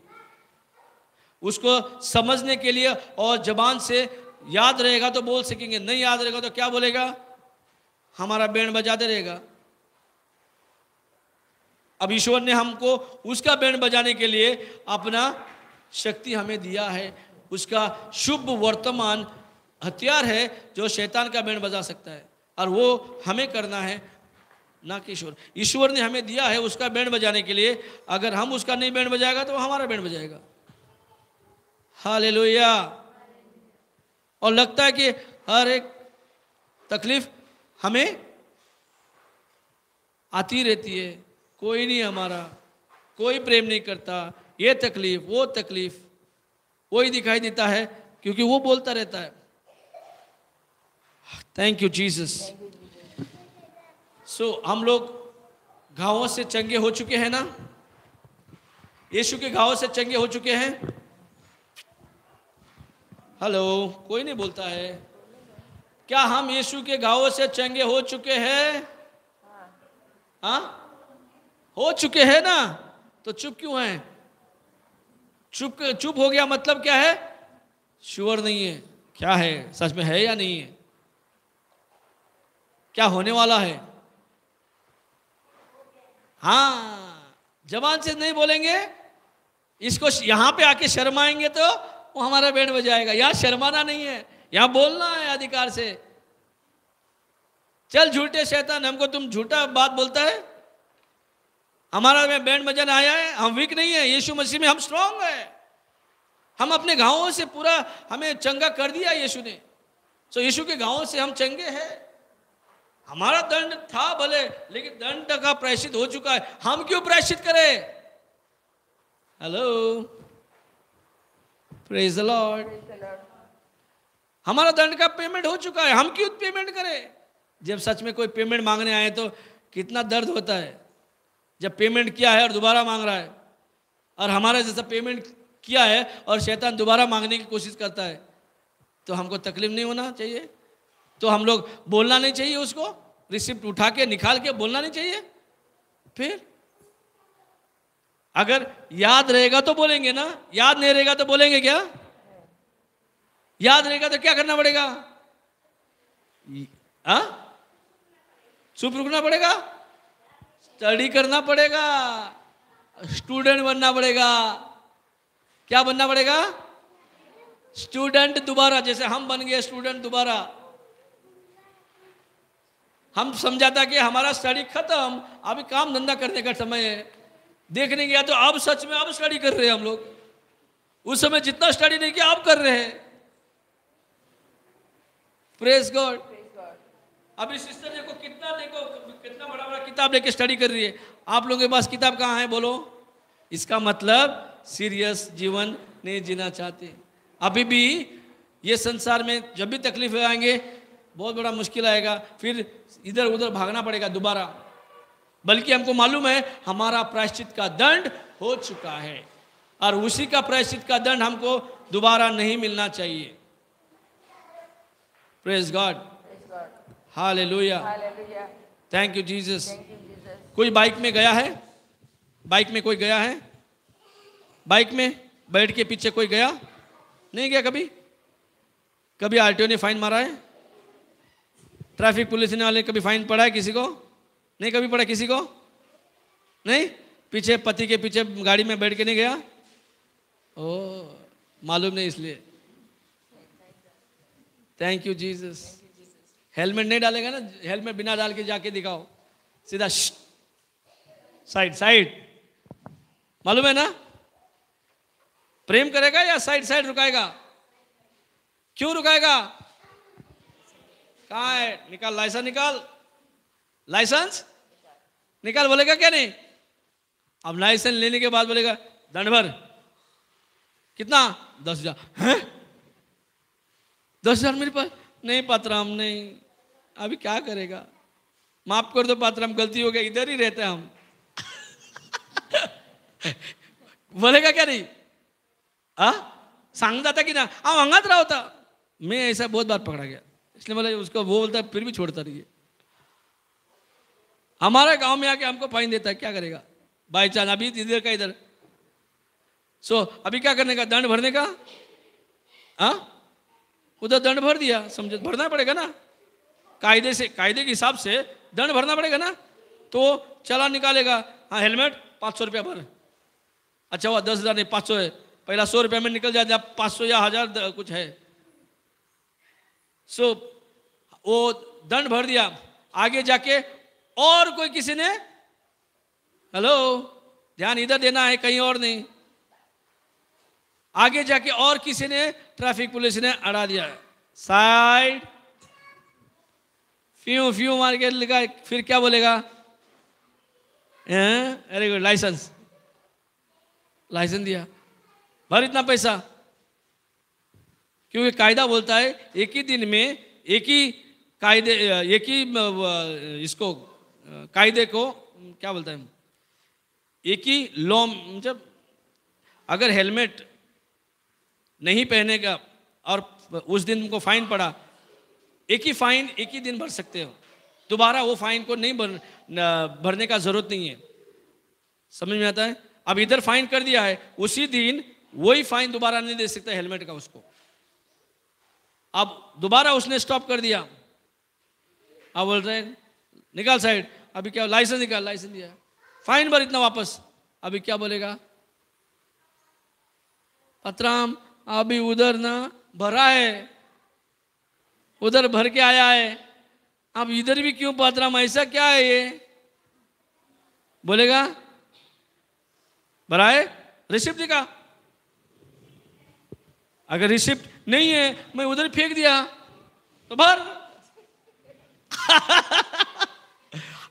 उसको समझने के लिए, और जबान से याद रहेगा तो बोल सकेंगे, नहीं याद रहेगा तो क्या बोलेगा? हमारा बैंड बजाते रहेगा। अब ईश्वर ने हमको उसका बैंड बजाने के लिए अपना शक्ति हमें दिया है, उसका शुभ वर्तमान हथियार है जो शैतान का बैंड बजा सकता है, और वो हमें करना है, ना कि ईश्वर। ईश्वर ने हमें दिया है उसका बैंड बजाने के लिए, अगर हम उसका नहीं बैंड बजाएगा तो वो हमारा बैंड बजाएगा। हालेलुया। और लगता है कि हर एक तकलीफ हमें आती रहती है, कोई नहीं हमारा, कोई प्रेम नहीं करता, ये तकलीफ वो तकलीफ, वही दिखाई देता है क्योंकि वो बोलता रहता है। Thank you Jesus. सो हम लोग घावों से चंगे हो चुके हैं ना, यीशु के घावों से चंगे हो चुके हैं। हेलो, कोई नहीं बोलता है। क्या हम यीशु के घावों से चंगे हो चुके हैं? हाँ, हो चुके हैं ना, तो चुप क्यों हैं? चुप चुप हो गया मतलब क्या है? श्योर नहीं है, क्या है सच में है या नहीं है, क्या होने वाला है। हाँ, जबान से नहीं बोलेंगे, इसको यहां पे आके शर्माएंगे तो वो हमारा बैंड बजाएगा। यहाँ शर्माना नहीं है, यहाँ बोलना है अधिकार से। चल झूठे शैतान, हमको तुम झूठा बात बोलता है, हमारा में बैंड बजाने आया है, हम वीक नहीं है, यीशु मसीह में हम स्ट्रांग है, हम अपने घावों से पूरा हमें चंगा कर दिया यीशु ने। सो यीशु के घावों से हम चंगे हैं। हमारा दंड था भले, लेकिन दंड का प्रायश्चित हो चुका है, हम क्यों प्रायश्चित करें? Hello, praise the lord. हमारा दंड का पेमेंट हो चुका है, हम क्यों पेमेंट करें? जब सच में कोई पेमेंट मांगने आए तो कितना दर्द होता है। जब पेमेंट किया है और दोबारा मांग रहा है, और हमारा जैसा पेमेंट किया है और शैतान दोबारा मांगने की कोशिश करता है, तो हमको तकलीफ नहीं होना चाहिए। तो हम लोग बोलना नहीं चाहिए उसको, रिसिप्ट उठा के निकाल के बोलना नहीं चाहिए। फिर अगर याद रहेगा तो बोलेंगे ना, याद नहीं रहेगा तो बोलेंगे क्या? याद रहेगा तो क्या करना पड़ेगा? हाँ, चुप रुकना पड़ेगा, स्टडी करना पड़ेगा, स्टूडेंट बनना पड़ेगा। क्या बनना पड़ेगा? स्टूडेंट दोबारा, जैसे हम बन गए स्टूडेंट दोबारा। हम समझाता कि हमारा स्टडी खत्म, अभी काम धंधा करने का समय है। देखने गया तो अब सच में अब स्टडी कर रहे हैं हम लोग। उस समय जितना स्टडी नहीं किया अब कर रहे हैं। Praise God. अभी सिस्टर देखो कितना बड़ा बड़ा किताब लेके स्टडी कर रही है। आप लोगों के पास किताब कहाँ है बोलो? इसका मतलब सीरियस जीवन नहीं जीना चाहते। अभी भी ये संसार में जब भी तकलीफें आएंगे बहुत बड़ा मुश्किल आएगा, फिर इधर उधर भागना पड़ेगा दोबारा। बल्कि हमको मालूम है हमारा प्रायश्चित का दंड हो चुका है और उसी का प्रायश्चित का दंड हमको दोबारा नहीं मिलना चाहिए। Praise God, hallelujah, thank you Jesus. कोई बाइक में गया है? बाइक में कोई गया है? बाइक में बैठ के पीछे कोई गया? नहीं गया कभी? कभी आरटीओ ने फाइन मारा है? ट्रैफिक पुलिस ने वाले कभी फाइन पड़ा है किसी को? नहीं कभी पड़ा किसी को? नहीं? पीछे पति के पीछे गाड़ी में बैठ के नहीं गया? ओ मालूम नहीं इसलिए। Thank you Jesus. Helmet नहीं डालेगा ना, हेलमेट बिना डाल के जाके दिखाओ, सीधा साइड साइड। मालूम है ना? प्रेम करेगा या साइड साइड रुकाएगा? क्यों रुकाएगा? कहाँ है? निकाल लाइसेंस, निकाल लाइसेंस निकाल, बोलेगा क्या नहीं? अब लाइसेंस लेने के बाद बोलेगा दंड भर। कितना? 10,000। हैं? 10,000 मेरे पास नहीं पात्राम, नहीं। अभी क्या करेगा? माफ कर दो पात्राम, गलती हो गई, इधर ही रहते हैं हम। बोलेगा क्या नहीं? हाँ, सांगता था कि ना हाँ हांगाच रावता। मैं ऐसा बहुत बार पकड़ा गया, इसलिए बोला उसको, वो बोलता है फिर भी छोड़ता रही है। हमारे गांव में आके हमको फाइन देता है, क्या करेगा? बाई चांस अभी इधर का इधर। सो अभी क्या करने का? दंड भरने का। हाँ, उधर दंड भर दिया समझो, भरना पड़ेगा ना कायदे से, कायदे के हिसाब से दंड भरना पड़ेगा ना। तो चला निकालेगा, हाँ हेलमेट 500 रुपया भर। अच्छा हुआ 10,000 नहीं 500 है, पहला 100 रुपया में निकल जाए, अब 500 या 1000 कुछ है। सो वो दंड भर दिया। आगे जाके और कोई किसी ने, हेलो ध्यान इधर देना है कहीं और नहीं, आगे जाके और किसी ने ट्रैफिक पुलिस ने अड़ा दिया, साइड फ्यू फ्यू मार के लिखा, फिर क्या बोलेगा? वेरी गुड, लाइसेंस, लाइसेंस दिया, भर इतना पैसा। क्योंकि कायदा बोलता है एक ही दिन में एक ही कायदे, एक ही इसको कायदे को क्या बोलता है, एक ही लॉ। जब अगर हेलमेट नहीं पहने का और उस दिन उनको फाइन पड़ा, एक ही फाइन एक ही दिन भर सकते हो, दोबारा वो फाइन को नहीं भरने का जरूरत नहीं है। समझ में आता है? अब इधर फाइन कर दिया है, उसी दिन वही फाइन दोबारा नहीं दे सकता हेलमेट का उसको। अब दोबारा उसने स्टॉप कर दिया, अब बोल रहे हैं निकाल साइड, अभी क्या लाइसेंस निकाल, लाइसेंस दिया, फाइन भर इतना वापस। अभी क्या बोलेगा? पतराम अभी उधर ना भरा है, उधर भर के आया है, अब इधर भी क्यों पात्राम, ऐसा क्या है ये? बोलेगा भरा है, रिसिप्ट दिखा। अगर रिसिप्ट नहीं है, मैं उधर फेंक दिया तो भर।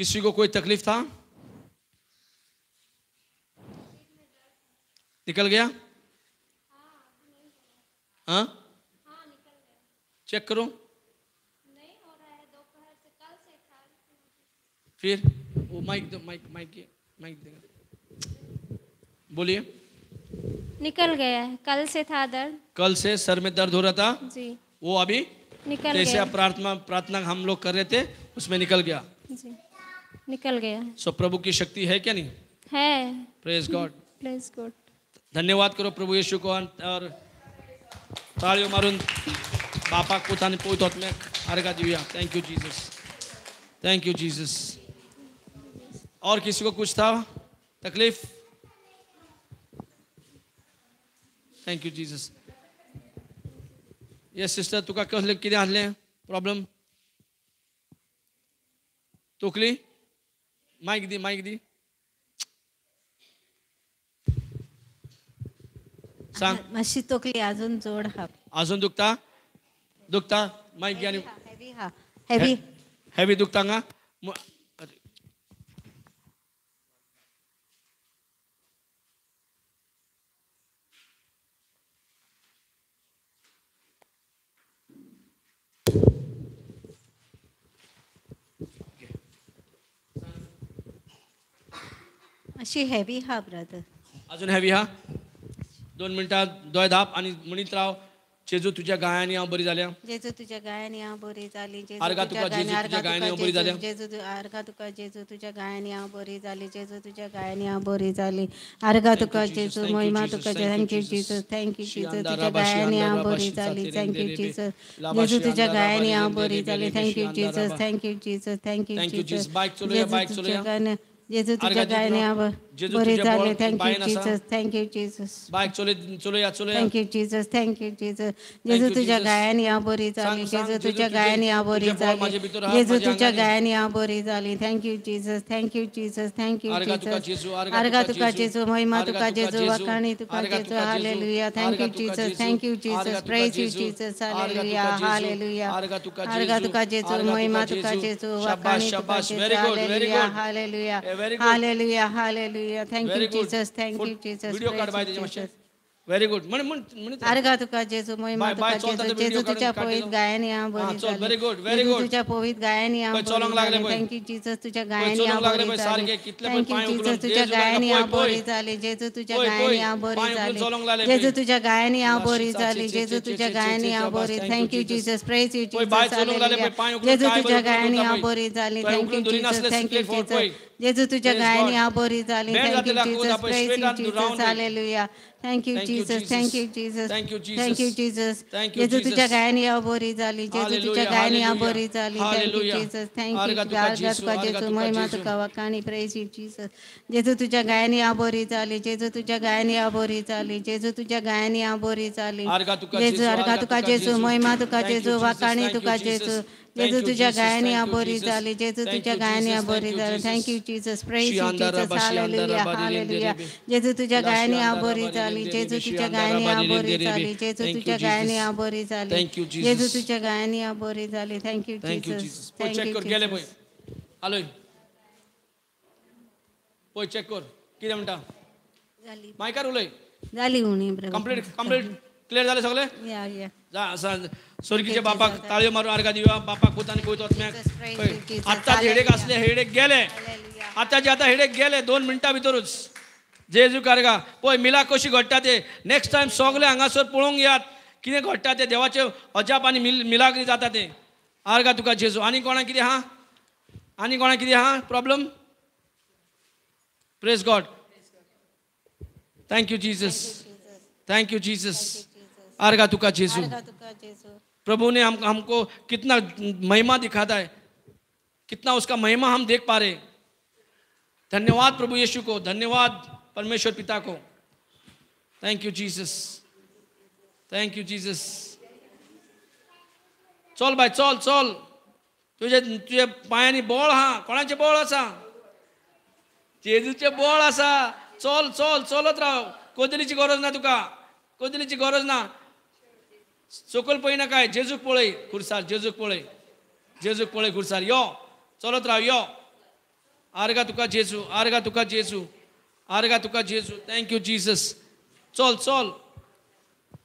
किसी को कोई तकलीफ था? निकल गया? हाँ, चेक करो। नहीं हो रहा है, दोपहर से, कल से था। फिर वो माइक दो, माइक माइक माइक देगा। बोलिए। निकल गया है, कल से था दर्द। कल से सर में दर्द हो रहा था जी, वो अभी निकल जैसे गया। आप प्रार्थना प्रार्थना हम लोग कर रहे थे उसमें निकल गया जी, निकल गया। सो प्रभु की शक्ति है क्या नहीं है? प्रेज गॉड, प्रेज गॉड। धन्यवाद करो प्रभु यीशु को और ताळयो मारून बापाक पुत आनी पवित्र आत्म्याक आर्गां दिवया। Thank you Jesus, thank you Jesus. और किसी को कुछ था तकलीफ? Thank you Jesus. Yes sister, तुका कसलें कितें आसलें प्रॉब्लम? तकली? मायक दी, मायक दी। सांग। मातशी तकली अजून जोड हा। अजून दुखता? दुखता? मायक घे आनी हेवी हा, हेवी हेवी दुखता हांगा? अशी हेवी हा ब्रदर। अजून हेवी हा? 2 मिनटां दोळे धाप आनी म्हणीत राव, जेजू तुझ्या गायांनी हांव बरी जाल्या, जेजू तुझ्या गायांनी हांव बरी जाली, आर्गां तुका जेजू तुझ्या गायांनी हांव बरी जाल्या, जेजू आर्गां तुका जेजू तुझ्या गायांनी हांव बरी जाली, जेजू तुझ्या गायांनी हांव बरी जाली, आर्गां तुका जेजू महिमा तुका, thank you Jesus, thank you Jesus, तुझ्या गायांनी हांव बरी जाली, thank you Jesus, जेजू तुझ्या गायांनी हांव बरी जाली, thank you Jesus, thank you Jesus, thank you Jesus. बायक चलोया, बायक चलोया। जेजू तुझ्या गायांनी हांव बरी जाली, thank you Jesus, thank you Jesus. Bike चलोया, चलोया। Thank you Jesus, thank you Jesus. जेजू तुझ्या गायांनी हांव बरी जाली, जेजू तुझ्या गायांनी हांव बरी जाली, जेजू तुझ्या गायांनी हांव बरी जाली, thank you Jesus, thank you Jesus, thank you Jesus. आर्गां तुका जेजू महिमा तुका जेजू वाखाणी तुका जेजू, hallelujah, thank you Jesus, thank you Jesus, praise you Jesus, hallelujah, hallelujah. आर्गां तुका जेजू महिमा तुका जेजू वाखाणी तुका जेजू, hallelujah, hallelujah, hallelujah, hallelujah, thank you Jesus, thank you Jesus. Video काढ बाय तेजे मातशें। Very good. म्हण म्हण आर्गां तुका जेजू महिमा तुका जेजू, जेजू तुझ्या पवित्र गायांनी हांव बरी जाली, व्हेरी गुड, व्हेरी गुड, तुझ्या पवित्र गायांनी हांव चलोंक लागले, thank you Jesus, तुझ्या गायांनी हांव बरी जाली, thank you Jesus, तुझ्या गायांनी हांव बरी जाली, जेजू तुझ्या गायांनी हांव बरी जाली, जेजू तुझ्या गायांनी हांव बरी जाली, जेजू तुझ्या गायांनी हांव बरी, thank you Jesus, praise you Jesus, hallelujah, जेजू तुझ्या गायांनी हांव बरी जाली, thank you Jesus, thank you Jesus, जेजू तुझ्या गायांनी हांव बरी जाली, thank you Jesus, praise you Jesus, hallelujah, thank you Jesus, thank you Jesus, thank you Jesus, जेजू तुझ्या गायांनी हांव बरी जाली, जेजू तुझ्या गायांनी हांव बरी जाली, thank you Jesus, thank you. आर्गां तुका जेजू महिमा तुका वाखाणी, प्रेज you Jesus, जेजू तुझ्या गायांनी हांव बरी जाली, जेजू तुझ्या गायांनी हांव बरी जाली, जेजू तुझ्या गायांनी हांव बरी जाली, जेजू आर्गां तुका जेजू महिमा तुका जेजू वाखाणी तुका जेजू, जेजू तुझ्या गायांनी हांव बरी जाली, जेजू तुझ्या गायांनी हांव बरी जाली, thank you Jesus, praise you Jesus, hallelujah, hallelujah, जेजू तुझ्या गायांनी हांव बरी जाली, जेजू तुझ्या गायांनी हांव बरी जाली, जेजू तुझ्या गायांनी हांव बरी जाली, जेजू तुझ्या गायांनी हांव बरी जाली, thank you Jesus, thank you. गेले पळय, आलोय पळय, चॅक कर कितें म्हणटा, मायकार उलय। जाली उणी कंप्लीट, कंप्लीट क्लियर जालें सगळें? या या जा सोरकीच्या बापाक ताळयो मारून आर्गां दिवया, बापाक पुत आनी पवित्र आत्म्याक। आत्ताच हेडेक आसले, हेडेक गेले, आतांचे आतां हेडेक गेले 2 मिनटां भितरूच। जेजू आर्गां। पळय मिला कशी घडटा ते, नेक्स्ट टायम सगळे हांगासर पळोवंक येयात कितें घडटा तें, देवाचें अजाप आनी मिलाग्री जाता तें। आर्गां तुका जेजू। आनी कोणाक कितें आहा? आनी कोणाक कितें आहा problem? Praise God, thank you Jesus, thank you Jesus. आर्गां तुका जेजू। प्रभु ने हमको कितना महिमा दिखाता है, कितना उसका महिमा हम देख पा रहे। धन्यवाद प्रभु यीशु को, धन्यवाद परमेश्वर पिता को। Thank you Jesus, thank you Jesus. चल बाय, चल चल, तुझे तुझे पांयांनी बळ हा, कोणाचें बळ आसा? जेजूचें बळ आसा। चल चल, चलत राव, कोदलीची गरज ना तुका, कोदलीची गरज ना। सकयल पळयनाकाय, जेजूक पळय खुर्सार, जेजूक पळय, जेजूक पळय खुर्सार। यो चलत राव, यो। आर्गा तुका जेजू, आर्गा तुका जेजू, आर्गा तुका जेजू. Thank you Jesus. चल चल,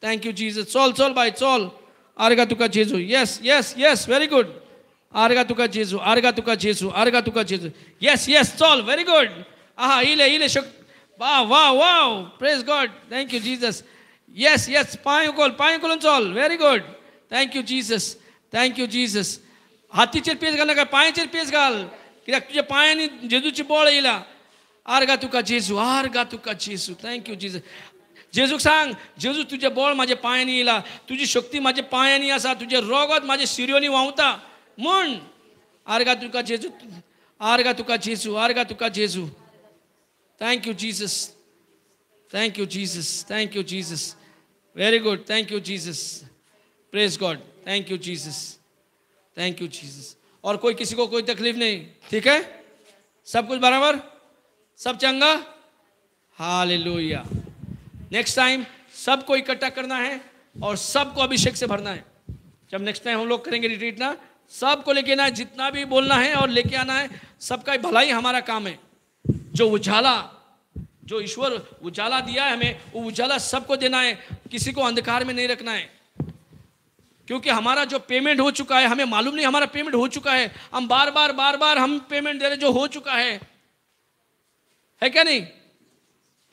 thank you Jesus. चल चल बाय चल, आर्गा तुका जेजू. Yes yes yes, very good. आर्गा तुका जेजू, आर्गा तुका जेजू, आर्गा तुका जेजू. येस येस, चल, व्हेरी गुड. आहा, इले इले शक, वा वा वा, praise God. Thank you Jesus. Yes yes, पांय उखल, पांय उखलून चल. Very good. Thank you Jesus, thank you Jesus. हातीचेर पेज घाल नाका, पांयाचेर पेज घाल, कित्याक तुज्या पांयांनी जेजूची बळ येयला. आर्गा तुका जेजू, आर्गा तुका जेजू. Thank you Jesus. जेजूक सांग, जेजू तुजें बळ म्हाज्या पांयांनी येयला, तुजी शक्ती म्हाज्या पांयांनी आसा, तुजें रोगत म्हाज्या शिरयोनी व्हांवता म्हूण. आर्गा तुका जेजू, आर्गा तुका जेजू, आर्गा तुका जेजू. Thank you Jesus, thank you Jesus, thank you Jesus. Very good. Thank you Jesus. Praise God. Thank you Jesus, thank you Jesus. और कोई किसी को कोई तकलीफ नहीं, ठीक है? सब कुछ बराबर, सब चंगा. हालेलुया. नेक्स्ट टाइम सबको इकट्ठा करना है और सबको अभिषेक से भरना है. जब नेक्स्ट टाइम हम लोग करेंगे रिट्रीट ना, सबको लेके आना है, जितना भी बोलना है और लेके आना है. सबका भलाई हमारा काम है. जो उजाला, जो ईश्वर उजाला दिया है हमें, वो उजाला सबको देना है, किसी को अंधकार में नहीं रखना है. क्योंकि हमारा जो पेमेंट हो चुका है, हमें मालूम नहीं हमारा पेमेंट हो चुका है. हम बार बार बार बार हम पेमेंट दे रहे जो हो चुका है क्या नहीं?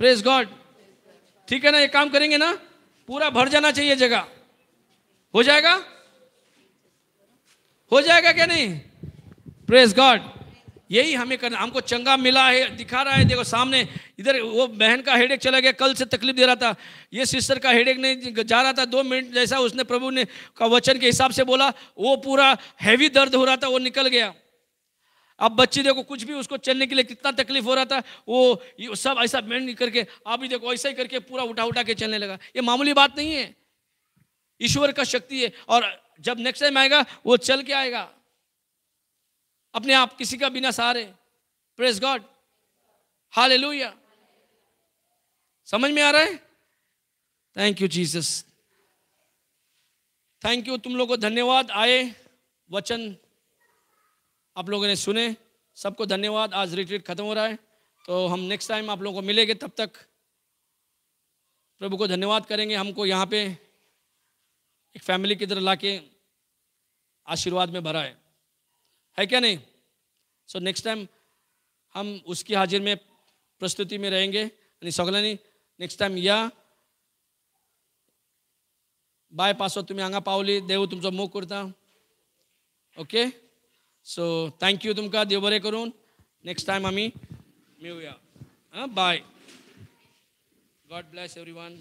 प्रेज गॉड. ठीक है ना, ये काम करेंगे ना, पूरा भर जाना चाहिए जगह. हो जाएगा, हो जाएगा क्या नहीं? Praise God. यही हमें करना. हमको चंगा मिला है, दिखा रहा है, देखो सामने इधर वो बहन का हेडेक चला गया, कल से तकलीफ दे रहा था. ये सिस्टर का हेडेक नहीं जा रहा था, 2 मिनट जैसा उसने प्रभु ने का वचन के हिसाब से बोला, वो पूरा हैवी दर्द हो रहा था, वो निकल गया. अब बच्ची देखो, कुछ भी उसको चलने के लिए कितना तकलीफ हो रहा था, वो सब ऐसा बेंड करके, आप भी देखो ऐसा ही करके पूरा उठा उठा के चलने लगा. ये मामूली बात नहीं है, ईश्वर का शक्ति है. और जब नेक्स्ट टाइम आएगा वो चल के आएगा अपने आप, किसी का बिना सहारे. Praise God. Hallelujah. समझ में आ रहा है? Thank you Jesus, thank you. तुम लोगों को धन्यवाद, आए वचन आप लोगों ने सुने, सबको धन्यवाद. आज रिट्रीट खत्म हो रहा है, तो हम नेक्स्ट टाइम आप लोगों को मिलेंगे. तब तक प्रभु को धन्यवाद करेंगे, हमको यहाँ पे एक फैमिली की तरह लाके आशीर्वाद में भरा है क्या नहीं? सो नेक्स्ट टाइम हम उसकी हाजिर में प्रस्तुति में रहेंगे. आणि सगळ्यांनी नेक्स्ट टाइम या बाय पासो तुम्ही हांगा पावली, देव तुमचो मोग करता. ओके, सो thank you तुमकां, देव बरें करून. नेक्स्ट टायम आमी मेळुया. Bye. God bless everyone.